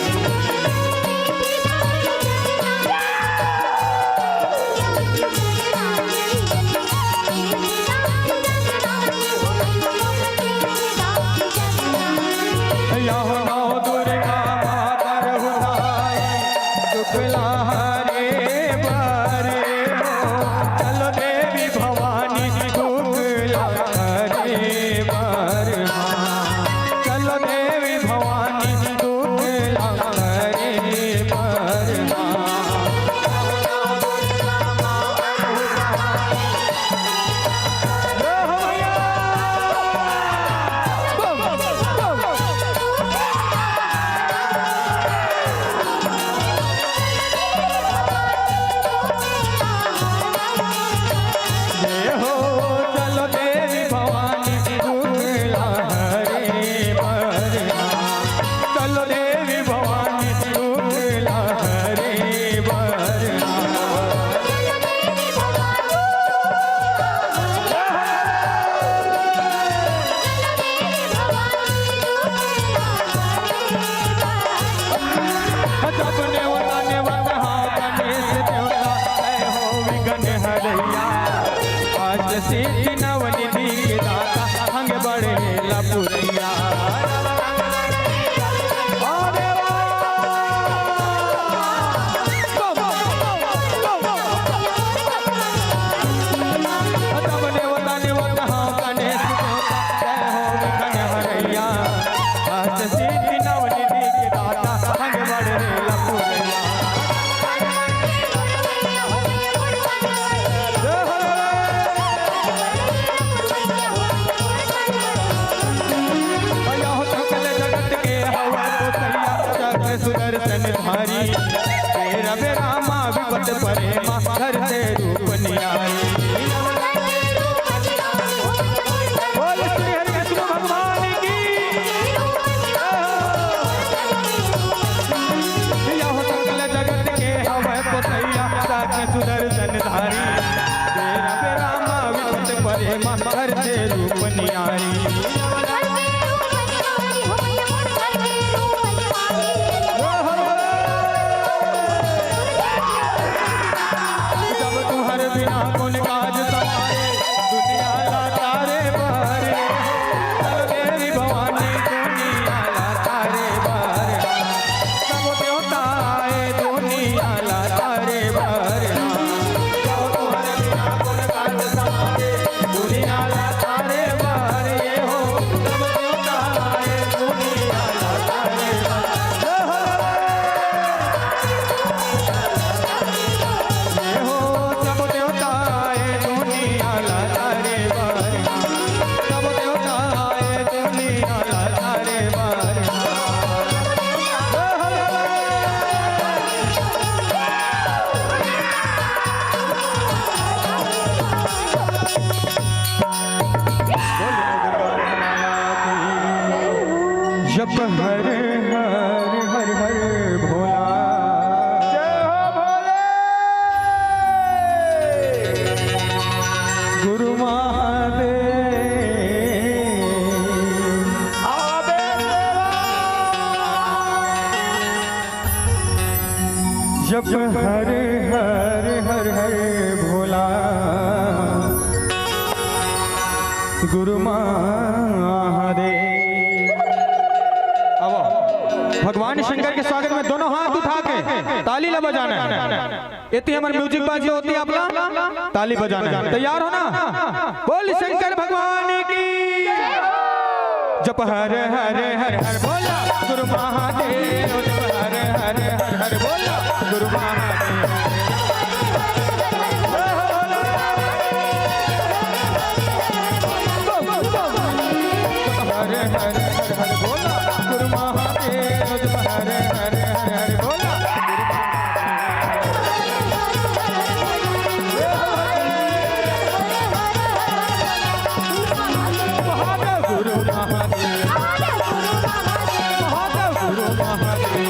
या हो नौ दुर्गा माता रहुदाई, शुक्ला हरे बार हो। चलो देवी भवानी शुक्ला हरे बार हो। चलो देवी भवानी शुक्ला हरे बार हो। जय हो, चलो देवी भवानी शुक्ला हरे बार। चलो देवी भवानी शुक्ला हरे बार। जब नेवता नेवत हा गणेश देवता, ऐ हो विघ्न हरैया। आज सुदर्शन धारी, बेरा बेरा मा विपत परे मा धरते रूप निहारी। बोल श्री हरि विष्णु भगवान की। या हो सकल जगत के हवय पोसैया, साथ सुदर्शन धारी। बेरा बेरा मा विपत परे मा धरते रूप निहारी। जब तुहर बिना कोन काज समाए, दुनिया ला तारे बारे। चल देवी भवानी दुनिया ला तारे बारे। सब देवता आए दुनिया ला तारे बारे। जब तुहर बिना कोन काज समाए, दुनिया ला तारे बारे हो। सब देवता आए दुनिया ला तारे बारे। हो, सब देवता आए दुनिया ला तारे बारे। सब देवता आए दुनिया ला तारे बारे। जप हर हर हर हर भोला। जय हो भोले। गुरु महादेव। आदेव देवा। जप हर हर हर हर भोला। गुरु महादेव। अब भगवान शंकर के स्वागत में दोनों हाथ उठा के ताली ला बजाना है। एती हमर म्यूजिक बाजी होती, आप ला ताली बजाना है। तैयार हो ना? बोल शंकर भगवान की। जप हर हर हर हर भोला गुरु महादेव। जप हर हर हर हर भोला गुरु महादेव। हर हर हर हर बोला गुरु महादेव। हर हर हर हर बोला। महादेव गुरु महादेव। महादेव गुरु महादेव।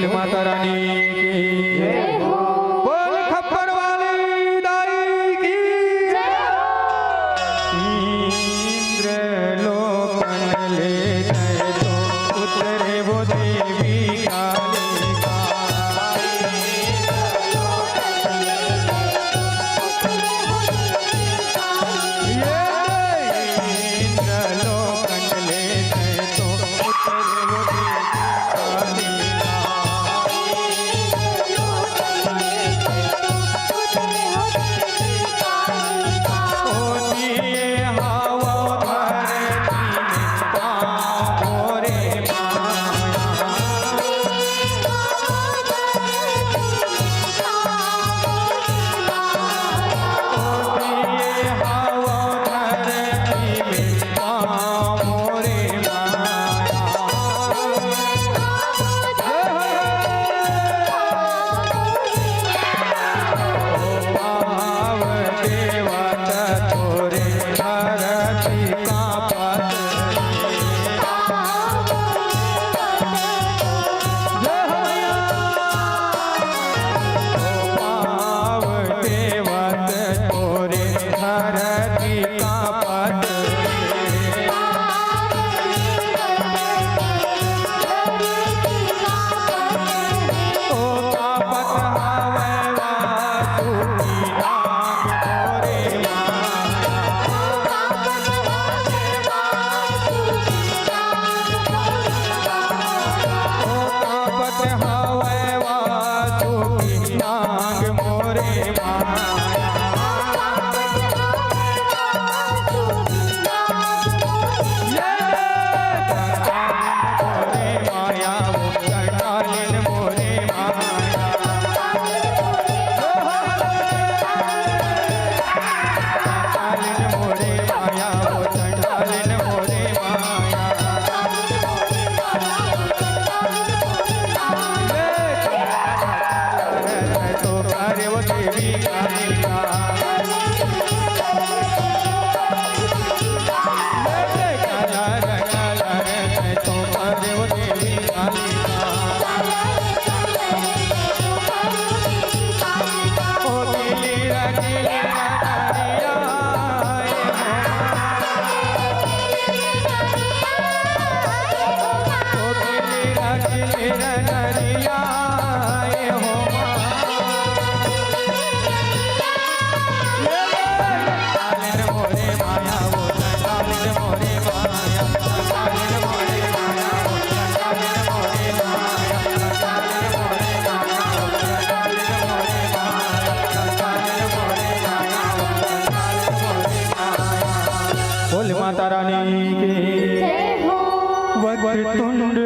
माता रानी की। बोल खप्पर वाली दाई की। इंद्र लोकन ले जय तो उतरे वो देवी कालिका। ये इंद्र लोकन ले जय तो उतरे वो देवी कालिका। बोल माता रानी की। जय हो। वक्रतुंड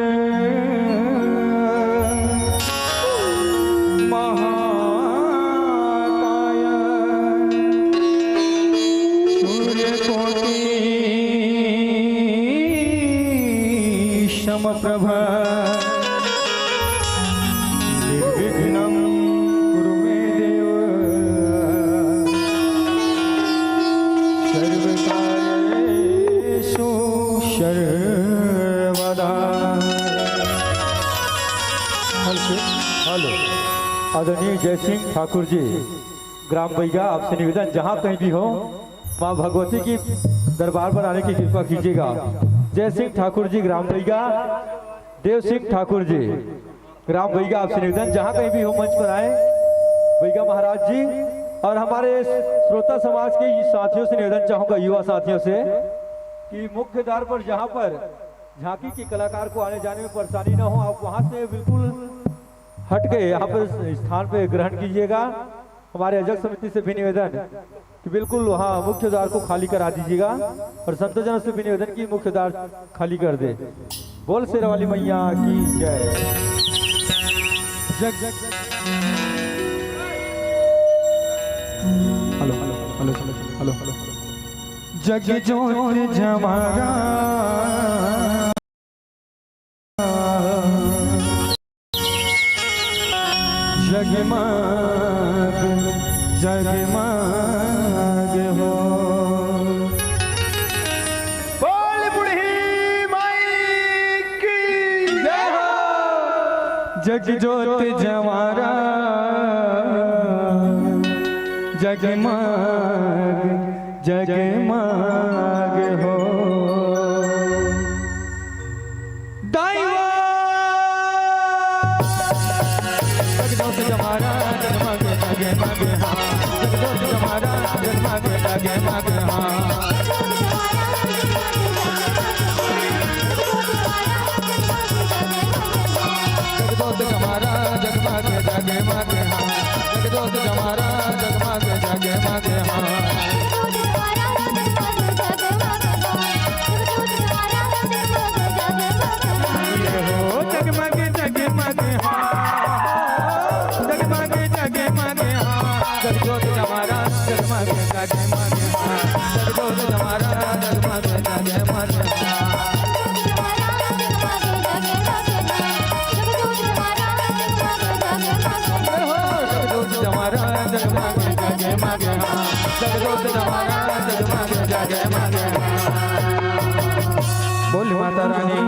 महाकाय सूर्यकोटि समप्रभ निर्विघ्नं कुरु मे देव सर्वकार्येषु सर्वदा। Hello, hello. आदरणीय जय सिंह ठाकुर जी, ग्राम बैगा, आपसे निवेदन, जहाँ कहीं भी हो, माँ भगवती की दरबार पर आने की कृपा कीजिएगा। जय सिंह ठाकुर जी, ग्राम बैगा, देव सिंह ठाकुर जी, ग्राम बैगा, आपसे निवेदन, जहाँ कहीं भी हो, मंच पर आए, बैगा महाराज जी। और हमारे श्रोता समाज के साथियों से निवेदन चाहूँगा, युवा साथियों से, कि मुख्य द्वार पर जहाँ पर झांकी के कलाकार को आने जाने में परेशानी ना हो, आप वहाँ से बिल्कुल हट के यहाँ पर स्थान पे ग्रहण कीजिएगा। हमारे आयोजक समिति से भी निवेदन कि बिल्कुल वहाँ मुख्य द्वार को खाली करा दीजिएगा, और संतजनों से भी निवेदन कि मुख्य द्वार खाली कर दे। बोल शेर वाली मैया की जय। जग, जग, hello, hello, hello, hello, hello, hello. जग जोत जमारा। जगमग जगमग हो। बोल बूढ़ी माई की जय हो। जग जोत जवारा, जगमग जगमग हो। दाई हो। जग जोत जवारा, जगमग जगमग हाँ। जग जोत जवारा, जगमग जगमग हाँ। जगदोत जमारा जगमग जगमग हाँ। जगदोत जमारा जगमग जगमग हाँ। ये हो जगमग जगमग हाँ। जगमग जगमग हाँ। जगदोत जमारा जगमग जगमग हाँ। जगदोत जमारा जगमग जगमग हाँ। जगदोत जमारा जगमग जगमग हाँ। जगदोत जमारा जगमग जगमग हाँ। बोल माता रानी।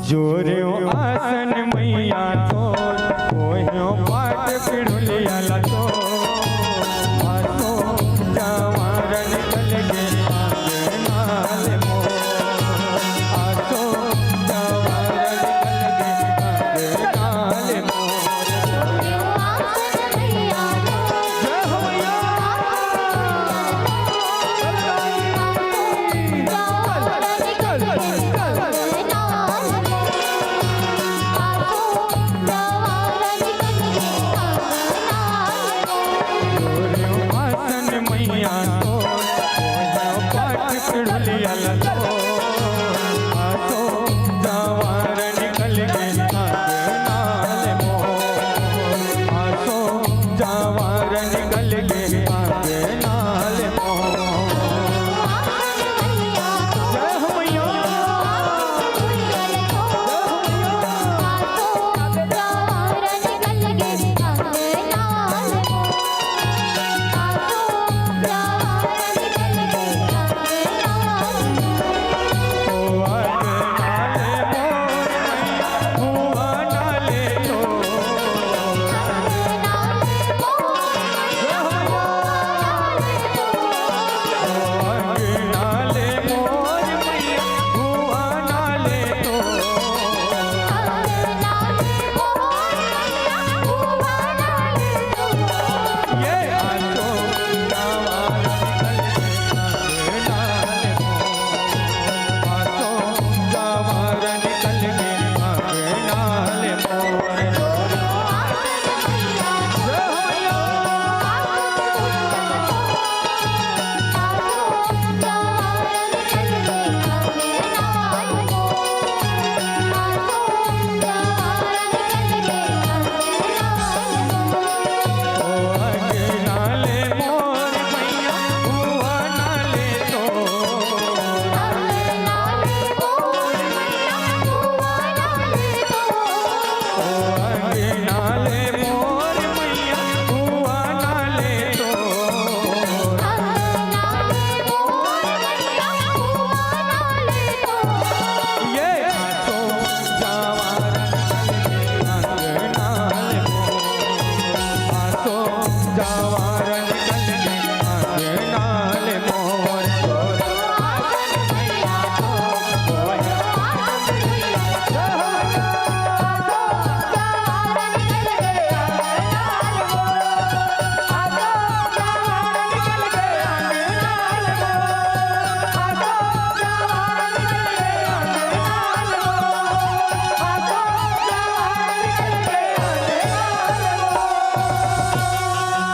जोरे आसन मैया तो, ओह्यो पाट पिड़ुलिया ला तो, आसो जवार निकल गे आंगना ले मोर, आसो जवार निकल गे आंगना ले मोर। जय हो मैया। आसन मैया तो, पाट पिड़ुलिया ला तो, आसो जवार निकल गे आंगना ले मोर, आसो जवार निकल गे आंगना ले मोर। जय हो मैया।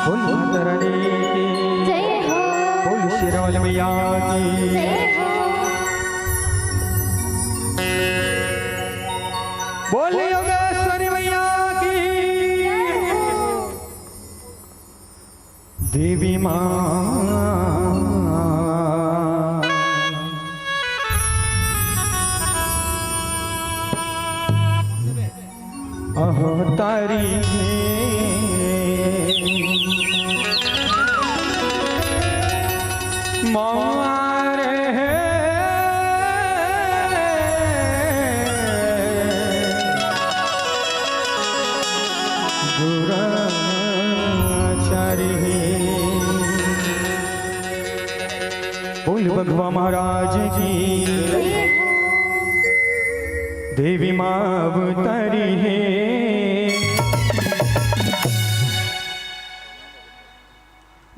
बोल माता रानी की। जय हो। बोल शेरा वाले मैया की। जय हो। बोल योगेश्वरी मैया की। जय हो। देवी माँ। अहो तारी हे। मार बोल बघवा महाराज की। देवी माँ अवतारी है।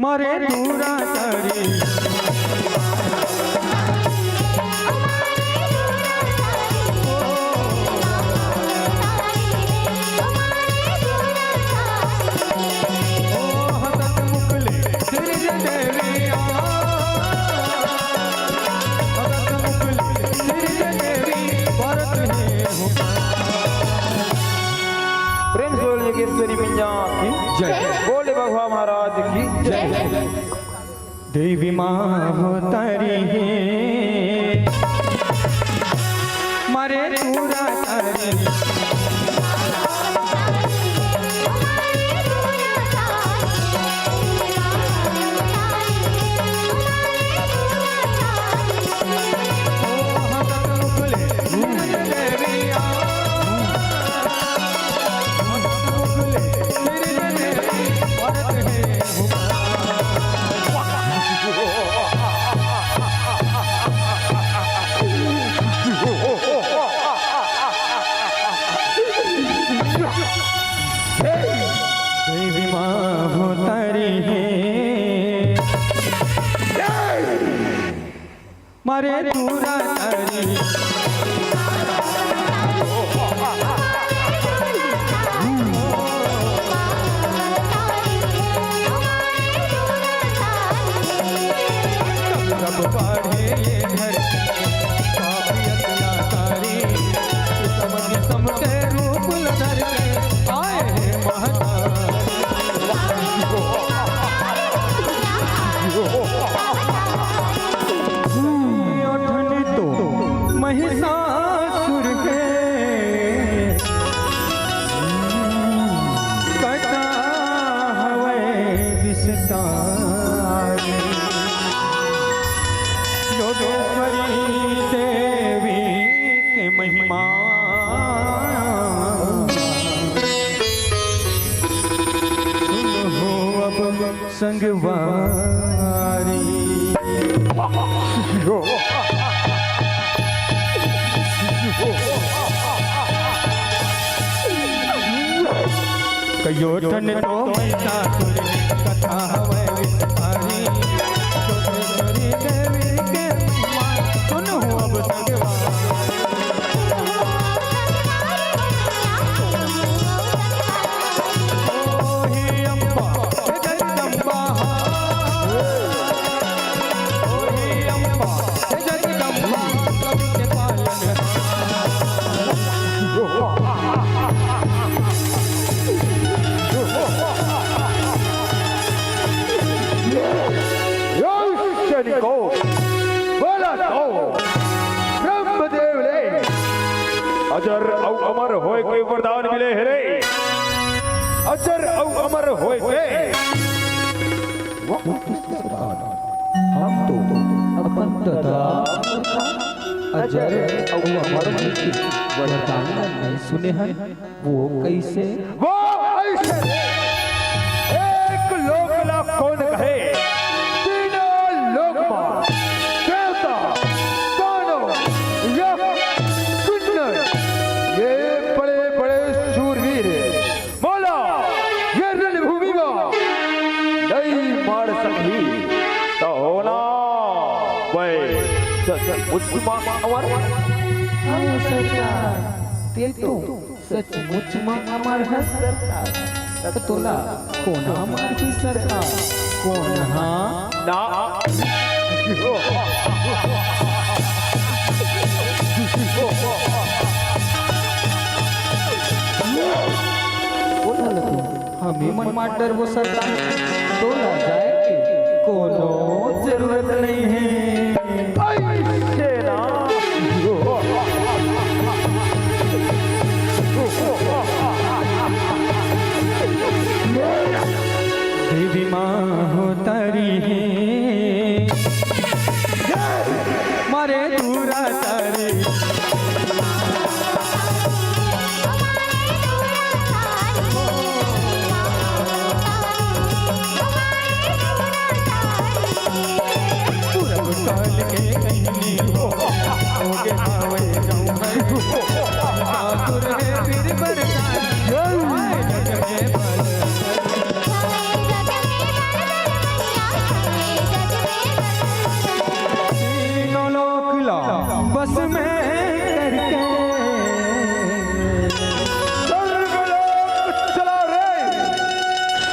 मारे दूरा तारी। ओ हसत मुखले सिरज देवी आ। हसत मुखले सिरज देवी परत है हुआ। प्रेम से बोल योगेश्वरी मैया की जय। बोले बघवा महाराज की जय। देवी माँ अवतारी है। मारे दूरा तारी। देवी माँ अवतारी है। मारे दूरा तारी। तब तब बाढ़े ये धरती, पापी अत्याचारी, किसम किसम के रूप ल धर के आए हैं महतारी। ओठन तो महिषासुर के कटा हवै विस्तार। योगेश्वरी देवी के महिमा सुन हो अब संगवारी। कयो तन तो महिषासुर कथा हवै विस्तारी। जोगेश्वरी देवी के महिमा सुन हो अब संगवारी। सैनिकों, बोला तो ब्रह्मदेव ले अजर अउ अमर होय के वरदान मिले हे रे। अजर अउ अमर होय के। हम तो अपन ददा अजर अउ अमर होय के वरदान नहीं सुने हन। वो कैसे? वो ऐसे एक लोक ला कोन कहे, तीनों लोक मा देवता, दानव, यक्ष, किन्नर, ये बड़े बड़े शूरवीर मोला ये रणभूमि मा नइ मार सकही, त होना वै सचमुच मा अमर। हाँ सरकार, ते तो सचमुच म अमर हस। त तोला कोन ह मारही सरकार? कोन ह? ना। बोला ल तू, हमी मन मार डरबो सरकार। तोला जाए के कोनो जरूरत नहीं है। ऐसे ना। देवी माँ अवतारी है, मारे दूरा तारी। काल के कहनी हो, होगे हावय जौहर। ठाकुर हे बीरबल, हाय जग में बल। तीनों लोक ला बस में करके। स्वर्गलोक चला रे,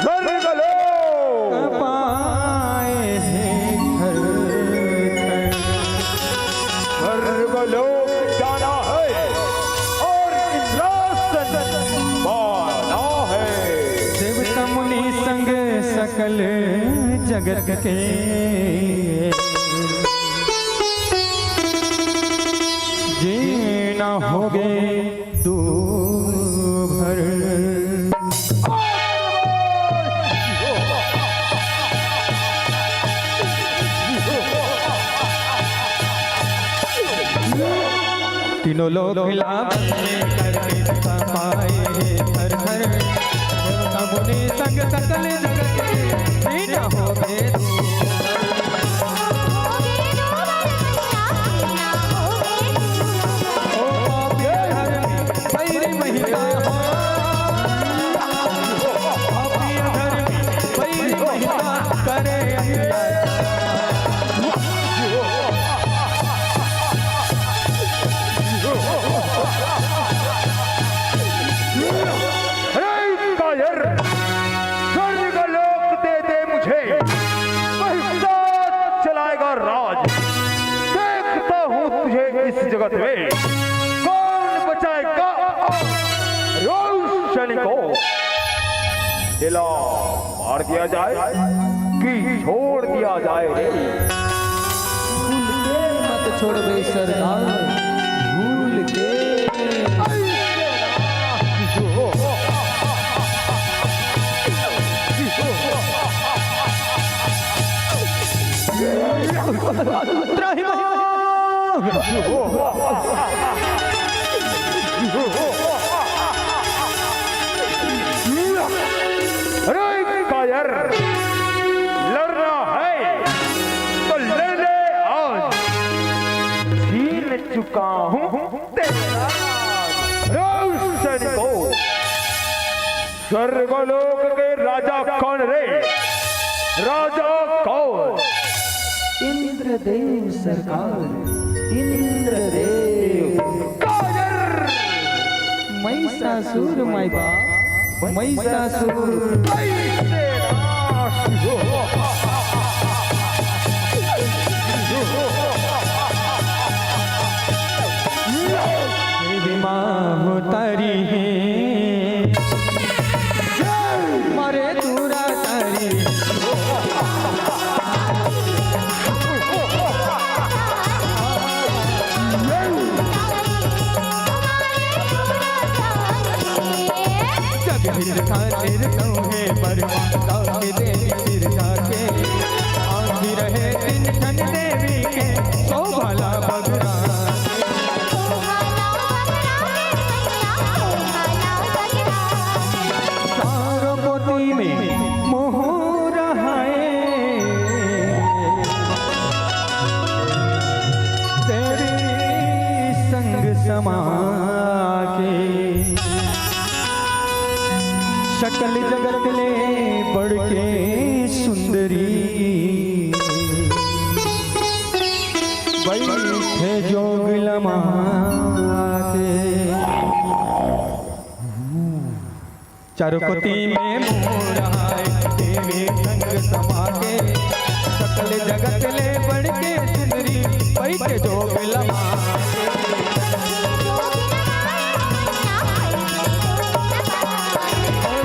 स्वर्गलोक। पाए हैं घर घर। स्वर्गलोक जाना है और इंद्रासन पाना है। देवता मुनि संग सकल जगत के, जीना होगे दूभर। तीनों लोक ला बस में करके, पाए हे घर घर। देवता मुनि संग सकल जगत के, जीना होगे दूभर। ओ पापी अधर्मी बैरी महिता, पापी अधर्मी बैरी महिता करे अत्याचार। अरे कायर, स्वर्गलोक दे दे मुझे, वही साथ चलाएगा राज। देखता हूँ तुझे इस जगत में कौन बचाएगा रोशन को। दिला मार दिया जाए कि छोड़ दिया जाए रे? भूल के मत छोड़बे सरकार, भूल के। त्राहिमाम। अरे कायर, लड़ना है तो ले ले आज, छीन चुका हूँ तेरा राज। रोशन को स्वर्गलोक के राजा कौन रे? राजा कौन? इंद्रदेव सरकार, इंद्रदेव। कायर! महिषासुर माई बाप, महिषासुर। देवी माँ हो तारी है, मारे दूरा तारी। जग हित खातिर तौहे बरवा, गाँव के देवी सिरजा के। आँधी रहे दिन ठन देवी के, सो भाला बगरा। चारों कोती में मोहरा है, तेरी संग समा के। सकल जगत ले बढ़ के सुंदरी, बैठे जोग लमा के। चारों कोती में मोर आए, देवी संग समा के। सकल जगत ले बढ़ के सुंदरी, बैठे जोग लमा के।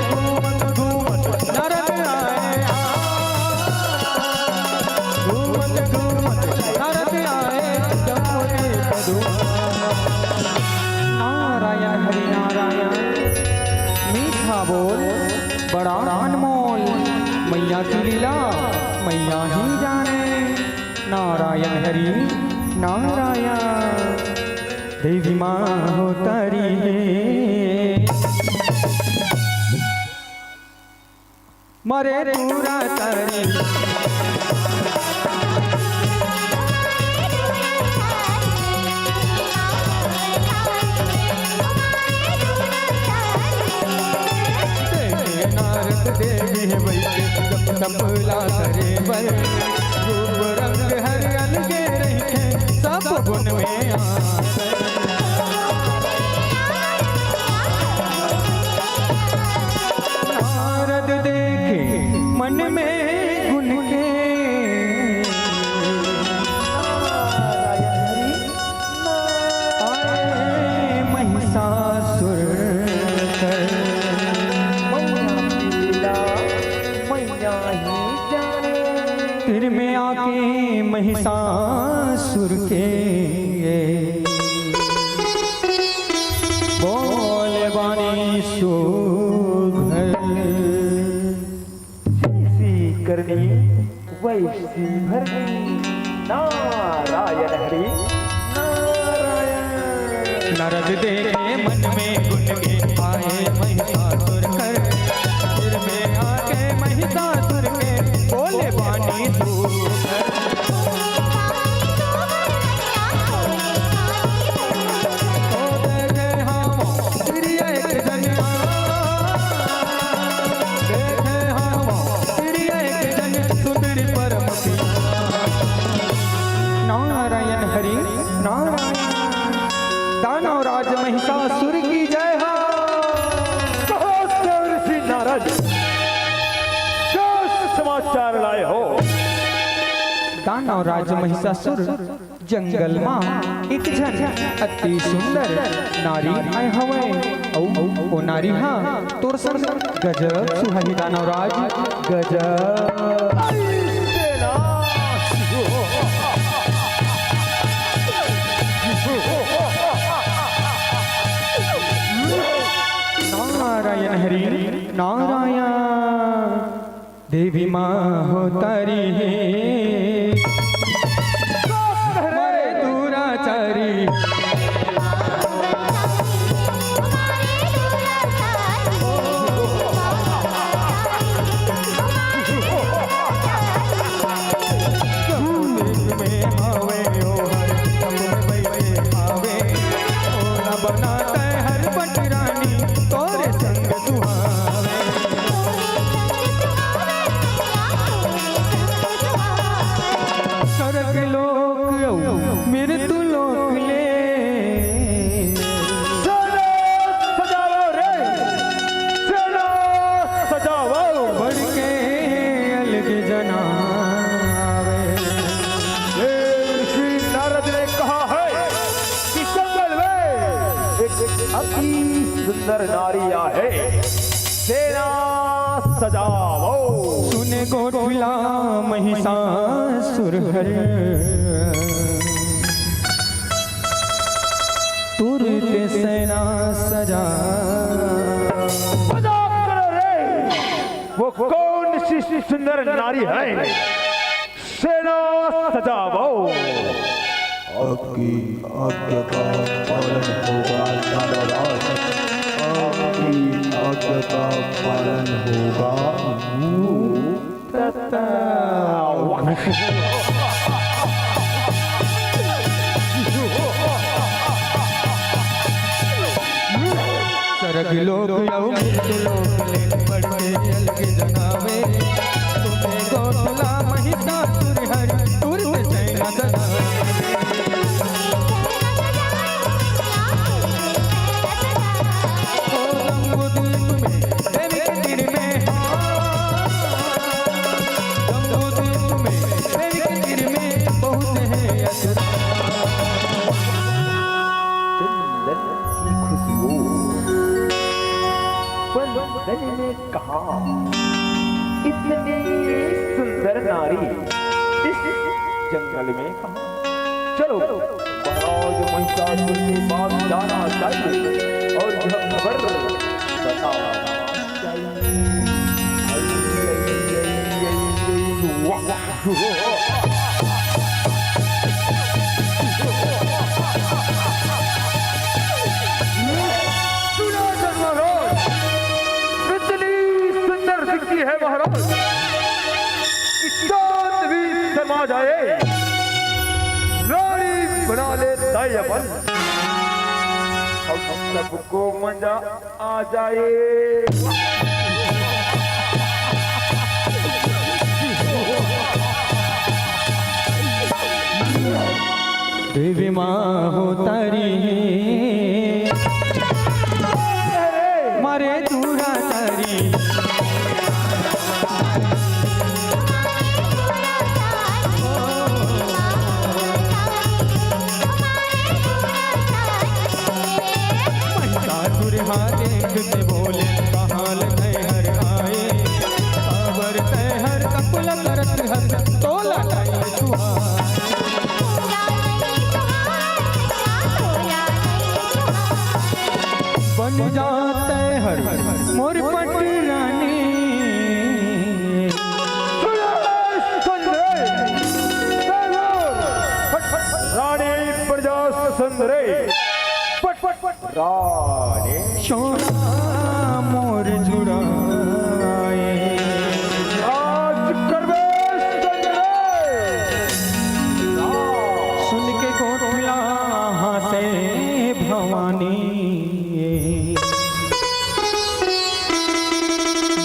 घूमत घूमत नरक आए, आ। घूमत घूमत नरक आए, जमुने पदुआ। नारायण हरि नारायण, मीठा बोल बड़ा अनमोल, मैया की लीला मैया ही जाने। नारायण हरि नारायण, देवी माँ हो तारी है। मरे पूरा तारी। तपला करे बर रूप रंग हर अलगे रहिथे, सब गुण में आसर। नारद देखे मन में गुण के, आए महिषासुर कर। मैया की लीला, मैया ही जाने। तीर में आके महिषासुर के बोले बानी सुघर। जैसी करनी वैसी भरनी। नारायण हरि नारायण। नारद देखे मन में गुण के, आए महिषासुर कर। तीर में आके महिषासुर के बोले बानी सुघर। ओ देखे हम प्रिय एक जन, देखे हम प्रिय एक जन, सुंदरी परम पिया। नारायण हरि नारायण। दानव राज महिषासुर की जय हो। कहो देव ऋषि नारद, क्या समाचार लाए हो? दानव राज महिषासुर, जंगल मा एक झन अति सुंदर नारी आय हवय। अउ ओ नारी हा तोर संग गजब सुहाही दानव राज, गजब। नारायण हरि नारायण। देवी माँ हो तारी हे, हमारे दुराचारी। स्वर्ग लोक अउ मृत्यु लोक ले। सेना सजावो रे, सेना सजावो। बढ़ के अलग जनावे। ए, श्री नारद ने कहा है कि जंगल में एक अति सुंदर नारी आहे। सेना सजावो। सुने गोठला महिषासुर हर, तुरते सेना सजा। मजाक करो रे, वो कौन सी सुंदर नारी है? सेना सजावो। आपकी आज्ञा का पालन होगा दानवराज, आपकी आज्ञा का पालन होगा। सरग लोक अउ मृत्यु लोक ले बढ़ के अलग जनावे। सुने गोठला महिषासुर हर, तुरते सेना सजावे। ओ जम्बूद्वीप में देवी के तीर में, जम्बूद्वीप में देवी के तीर में बहुत है असुर। चंदन की खुशबू। बंदन में कहा इतनी सुंदर नारी इस जंगल में कहा? चलो, महाराज महिषासुर के पास जाना चाहिए और यह खबर बताना चाहिए। वाह, वाह। सुना कर महाराज, इतनी सुंदर दिखती है महाराज, कि चांद भी शर्मा जाए, रानी बना लेता है अपन। अब सबको मजा आ जाए। देवी माँ हो तारी हे, मारे दूरा तारी। महिषासुर हा देख के बोले, कहाँ ले तैं हर आए, काबर तैं हर कपला करत हस, तोला नहीं सुहाए। बन जा तैं हर मोर पटरानी। रानी प्रजा सुंदरी। पट, पट, पट। रानी। सोना मोर जुड़ाए। आज करबे संजय। सुन के कोटला हाँसे भवानी।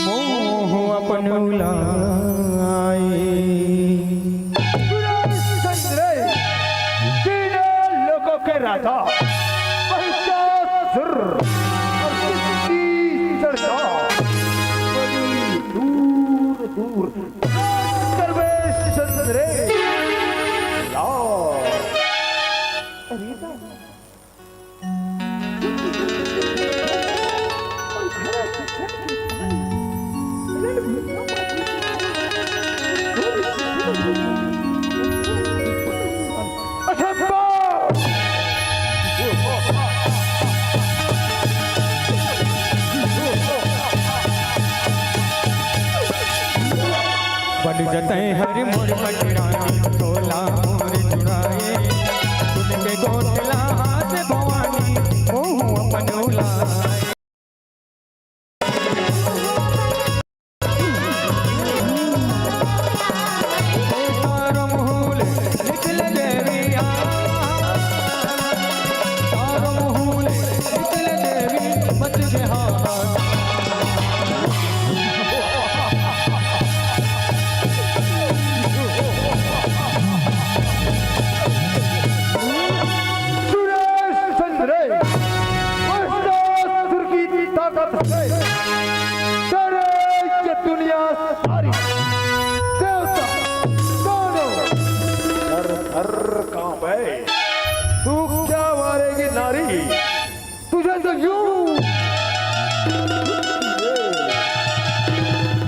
मोह अपन उलाए। सुरेश चंद्र, तीनों लोकों के राजा, महिषासुर और किसकी सरदार, बड़ी दूर दूर सर्वेश चंद्र, लाओ। अरे बन जा तैं हर मोर पटरानी, तोला मोर जुड़ाए। सुन के कोटला हाँसे भवानी, मोह अपन उलाए। सुरेश चंद्र, महिषासुर की ताकत से डरे ये दुनिया सारी। देवता, दानव, थर थर कांपे। तू क्या मारेगी नारी? तुझे तो यूं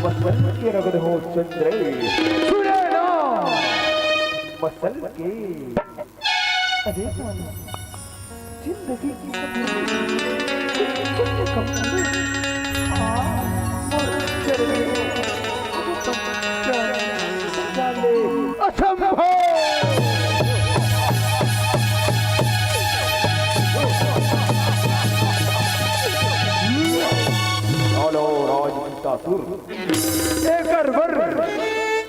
मसल के रगड़ हो चंद्रे। सुने ना, मसल के। अरे जानो, जिंदगी की कम, आ, मर चले। असंभव। चलो राजपूतासुर, एकर बर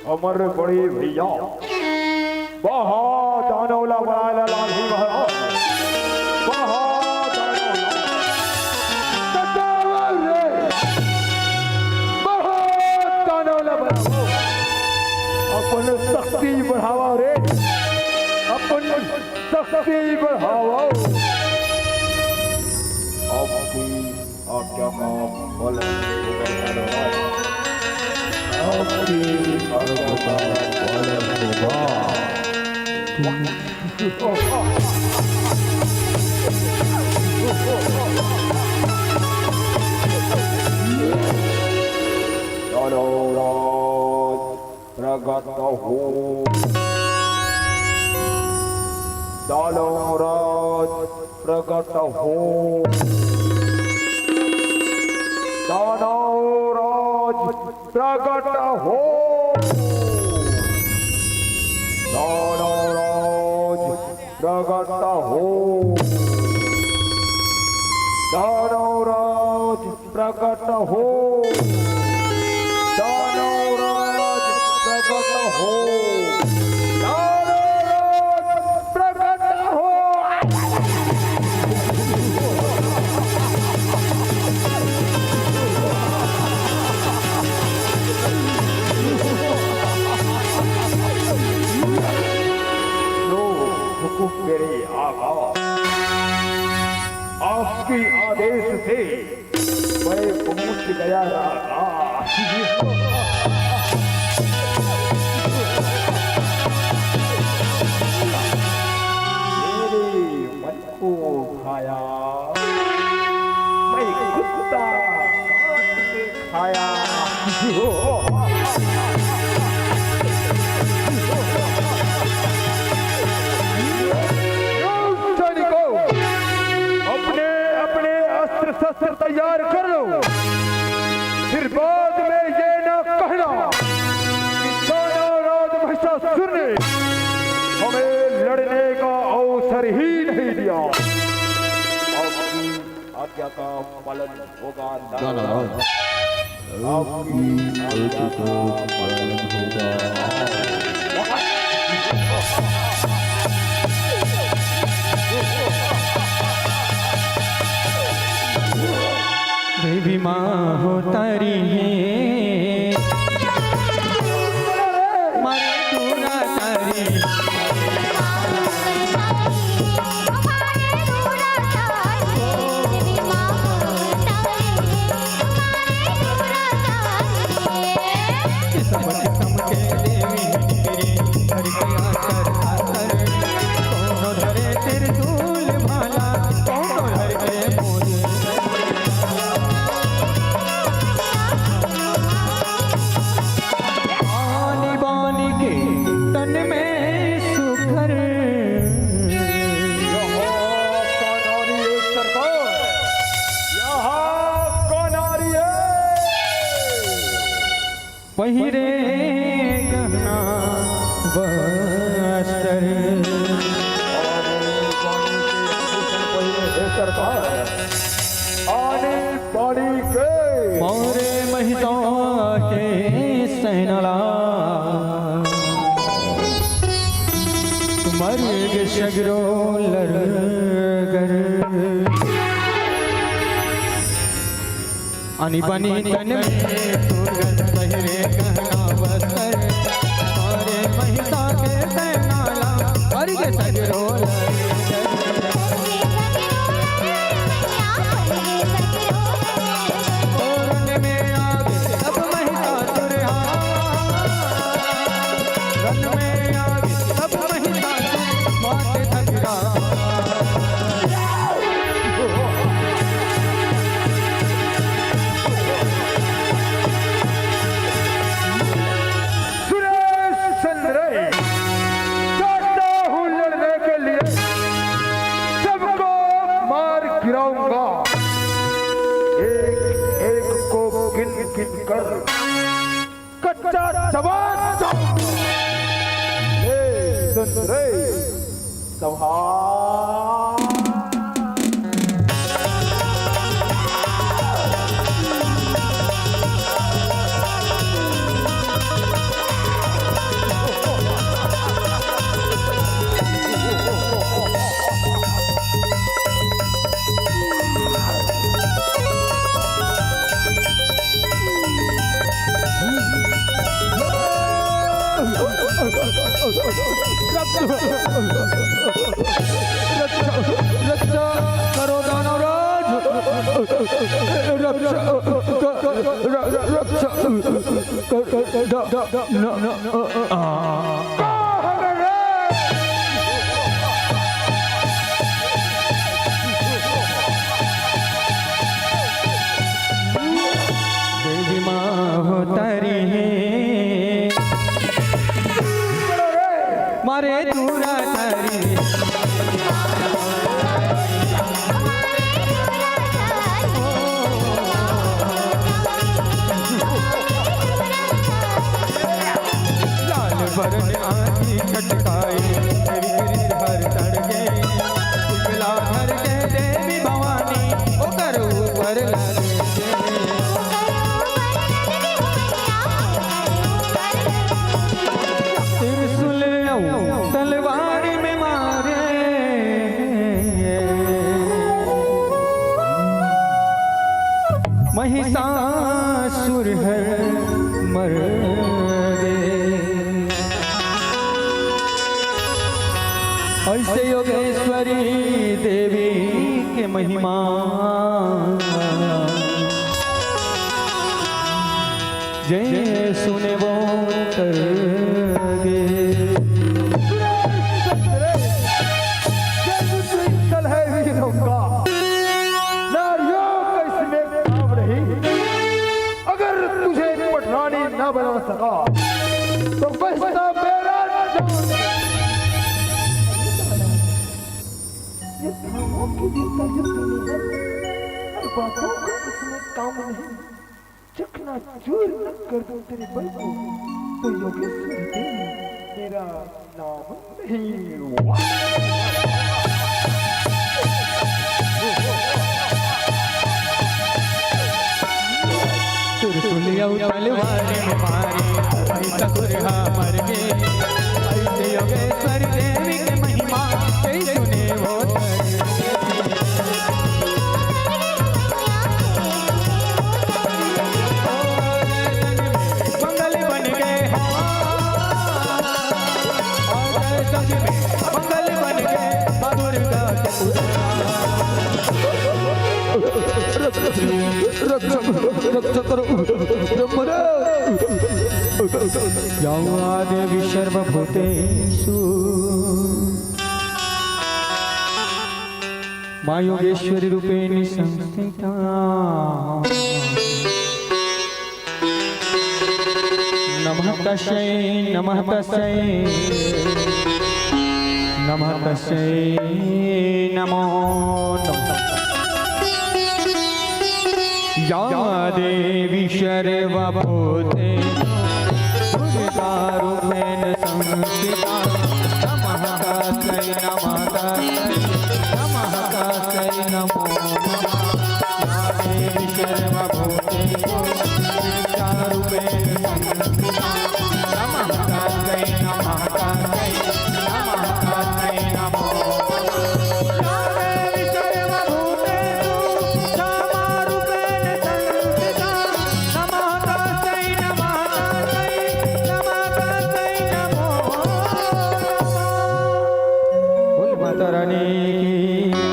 हमर बड़े भैया बहा दानव ला बलाय ला लागी महाराज। बहा दानव ला। सतावा रे। बहा दानव ला बलाओ। अपन शक्ति बढ़ावा रे। अपन शक्ति बढ़ावा। अब कोई आज्ञा का पालन होगा। आपकी आज्ञा का पालन होगा। चलो राज प्रगट हो। दानवराज प्रगट हो। दानवराज प्रगट हो। दानवराज प्रगट हो। दानवराज प्रगट हो। दानवराज प्रगट हो। दानवराज प्रगट हो। लो, मेरे आका, आपके आदेश से मैं पहुंच गया राजा। मेरे मन को खाया, मैं कुत्ता काट के खाया। सैनिकों, अपने अपने अस्त्र शस्त्र तैयार कर लो। फिर बाद में ये ना कहना कि दानव राज महिषासुर ने हमें लड़ने का अवसर ही नहीं दिया। आपकी आज्ञा का पालन होगा दानव राज। आपकी आज्ञा का पालन होगा। देवी माँ हो तारी है, मारे दूरा तारी। किस्म किस्म के देवी निकरी, हर के आसर आसर। कोनो धरे त्रिशूल भाला, कोनो धर के मोर। आनी बानी के तन में सुघर। यहाँ कौन आ रही है सरकार? यहाँ कौन आ रही है? पहिरे गहना बस्तर। आने बानी के आभूषण पहिरे हे सरकार। आने बानी के। मोरे महिषा के सेना ला। मर गे सगरो लड़गर। आनी बानी तन में सुघर, पहिरे गहना बस्तर, मारे महिषा के सेना ला, मर गे सगरो लड़गर। ओ रण में आगे सब महिषासुर, रण में आगे सब महिषासुर, माथे धगरा। सुरेश चंद्र, जाता हूँ लड़ने के लिए, सबको मार गिराऊंगा, एक एक को गिन गिन कर कच्चा चबा जाऊंगा। ले सुन रे, संभाल। रक्षा, रक्षा करो दानवराज। रक्षा, रक्षा, रक्षा, न, न, आ। देवी माँ हो तारी है, मारे दूरा तारी। लाल बरन आँखी खटकाई, देवी गिरधर हर तड़के, शीतला धर के देवी भवानी, ओकर ऊपर लगे। त्रिशूल अउ तलवार में मारे, महिषासुर हर मर गे। ऐसे योगेश्वरी देवी के महिमा जय सुने वो तरगे। जय विश्व विठ्ठल है वीरों का, नारियों का इसमें काम नहीं। अगर तुझे पटरानी ना बना सका तो बचता मेरा नाम। ये थामों के दिल का युद्ध नहीं है, हर बातों का इसमें काम नहीं। चकनाचूर न कर दूं तेरे बल को, तो योगेश्वर देवी मेरा नाम नहीं। वाह! त्रिशूल अउ तलवार में मारे, ऐसा सुरहा मर गे। ऐसे योगेश्वर देवी के महिमा, जय सुने वो तरगे। मंगल बन गे, मंगल बन गे, माँ दुर्गा के पूजा। रक्षा, रक्षा करो, ब्रह्मदेव। या देवी सर्वभूतेषु माँ योगेश्वरी रूपेण संस्थिता। नमः तस्यै, नमः तस्यै, नमः तस्यै, नमो नमः। या देवी सर्वभूतेषु दुर्गारूपेण संस्थिता। नमः तस्यै, नमः तस्यै, नमः तस्यै, नमो नमः। या देवी सर्वभूतेषु दुर्गारूपेण संस्थिता। नमः तस्यै, नमः तस्यै, नमः तस्यै, नमो नमः। या देवी सर्वभूतेषु क्षमारूपेण संस्थिता। नमः तस्यै, नमः तस्यै, नमः तस्यै, नमो नमः। बोल माता रानी की।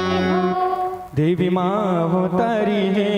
देवी माँ अवतारी हे,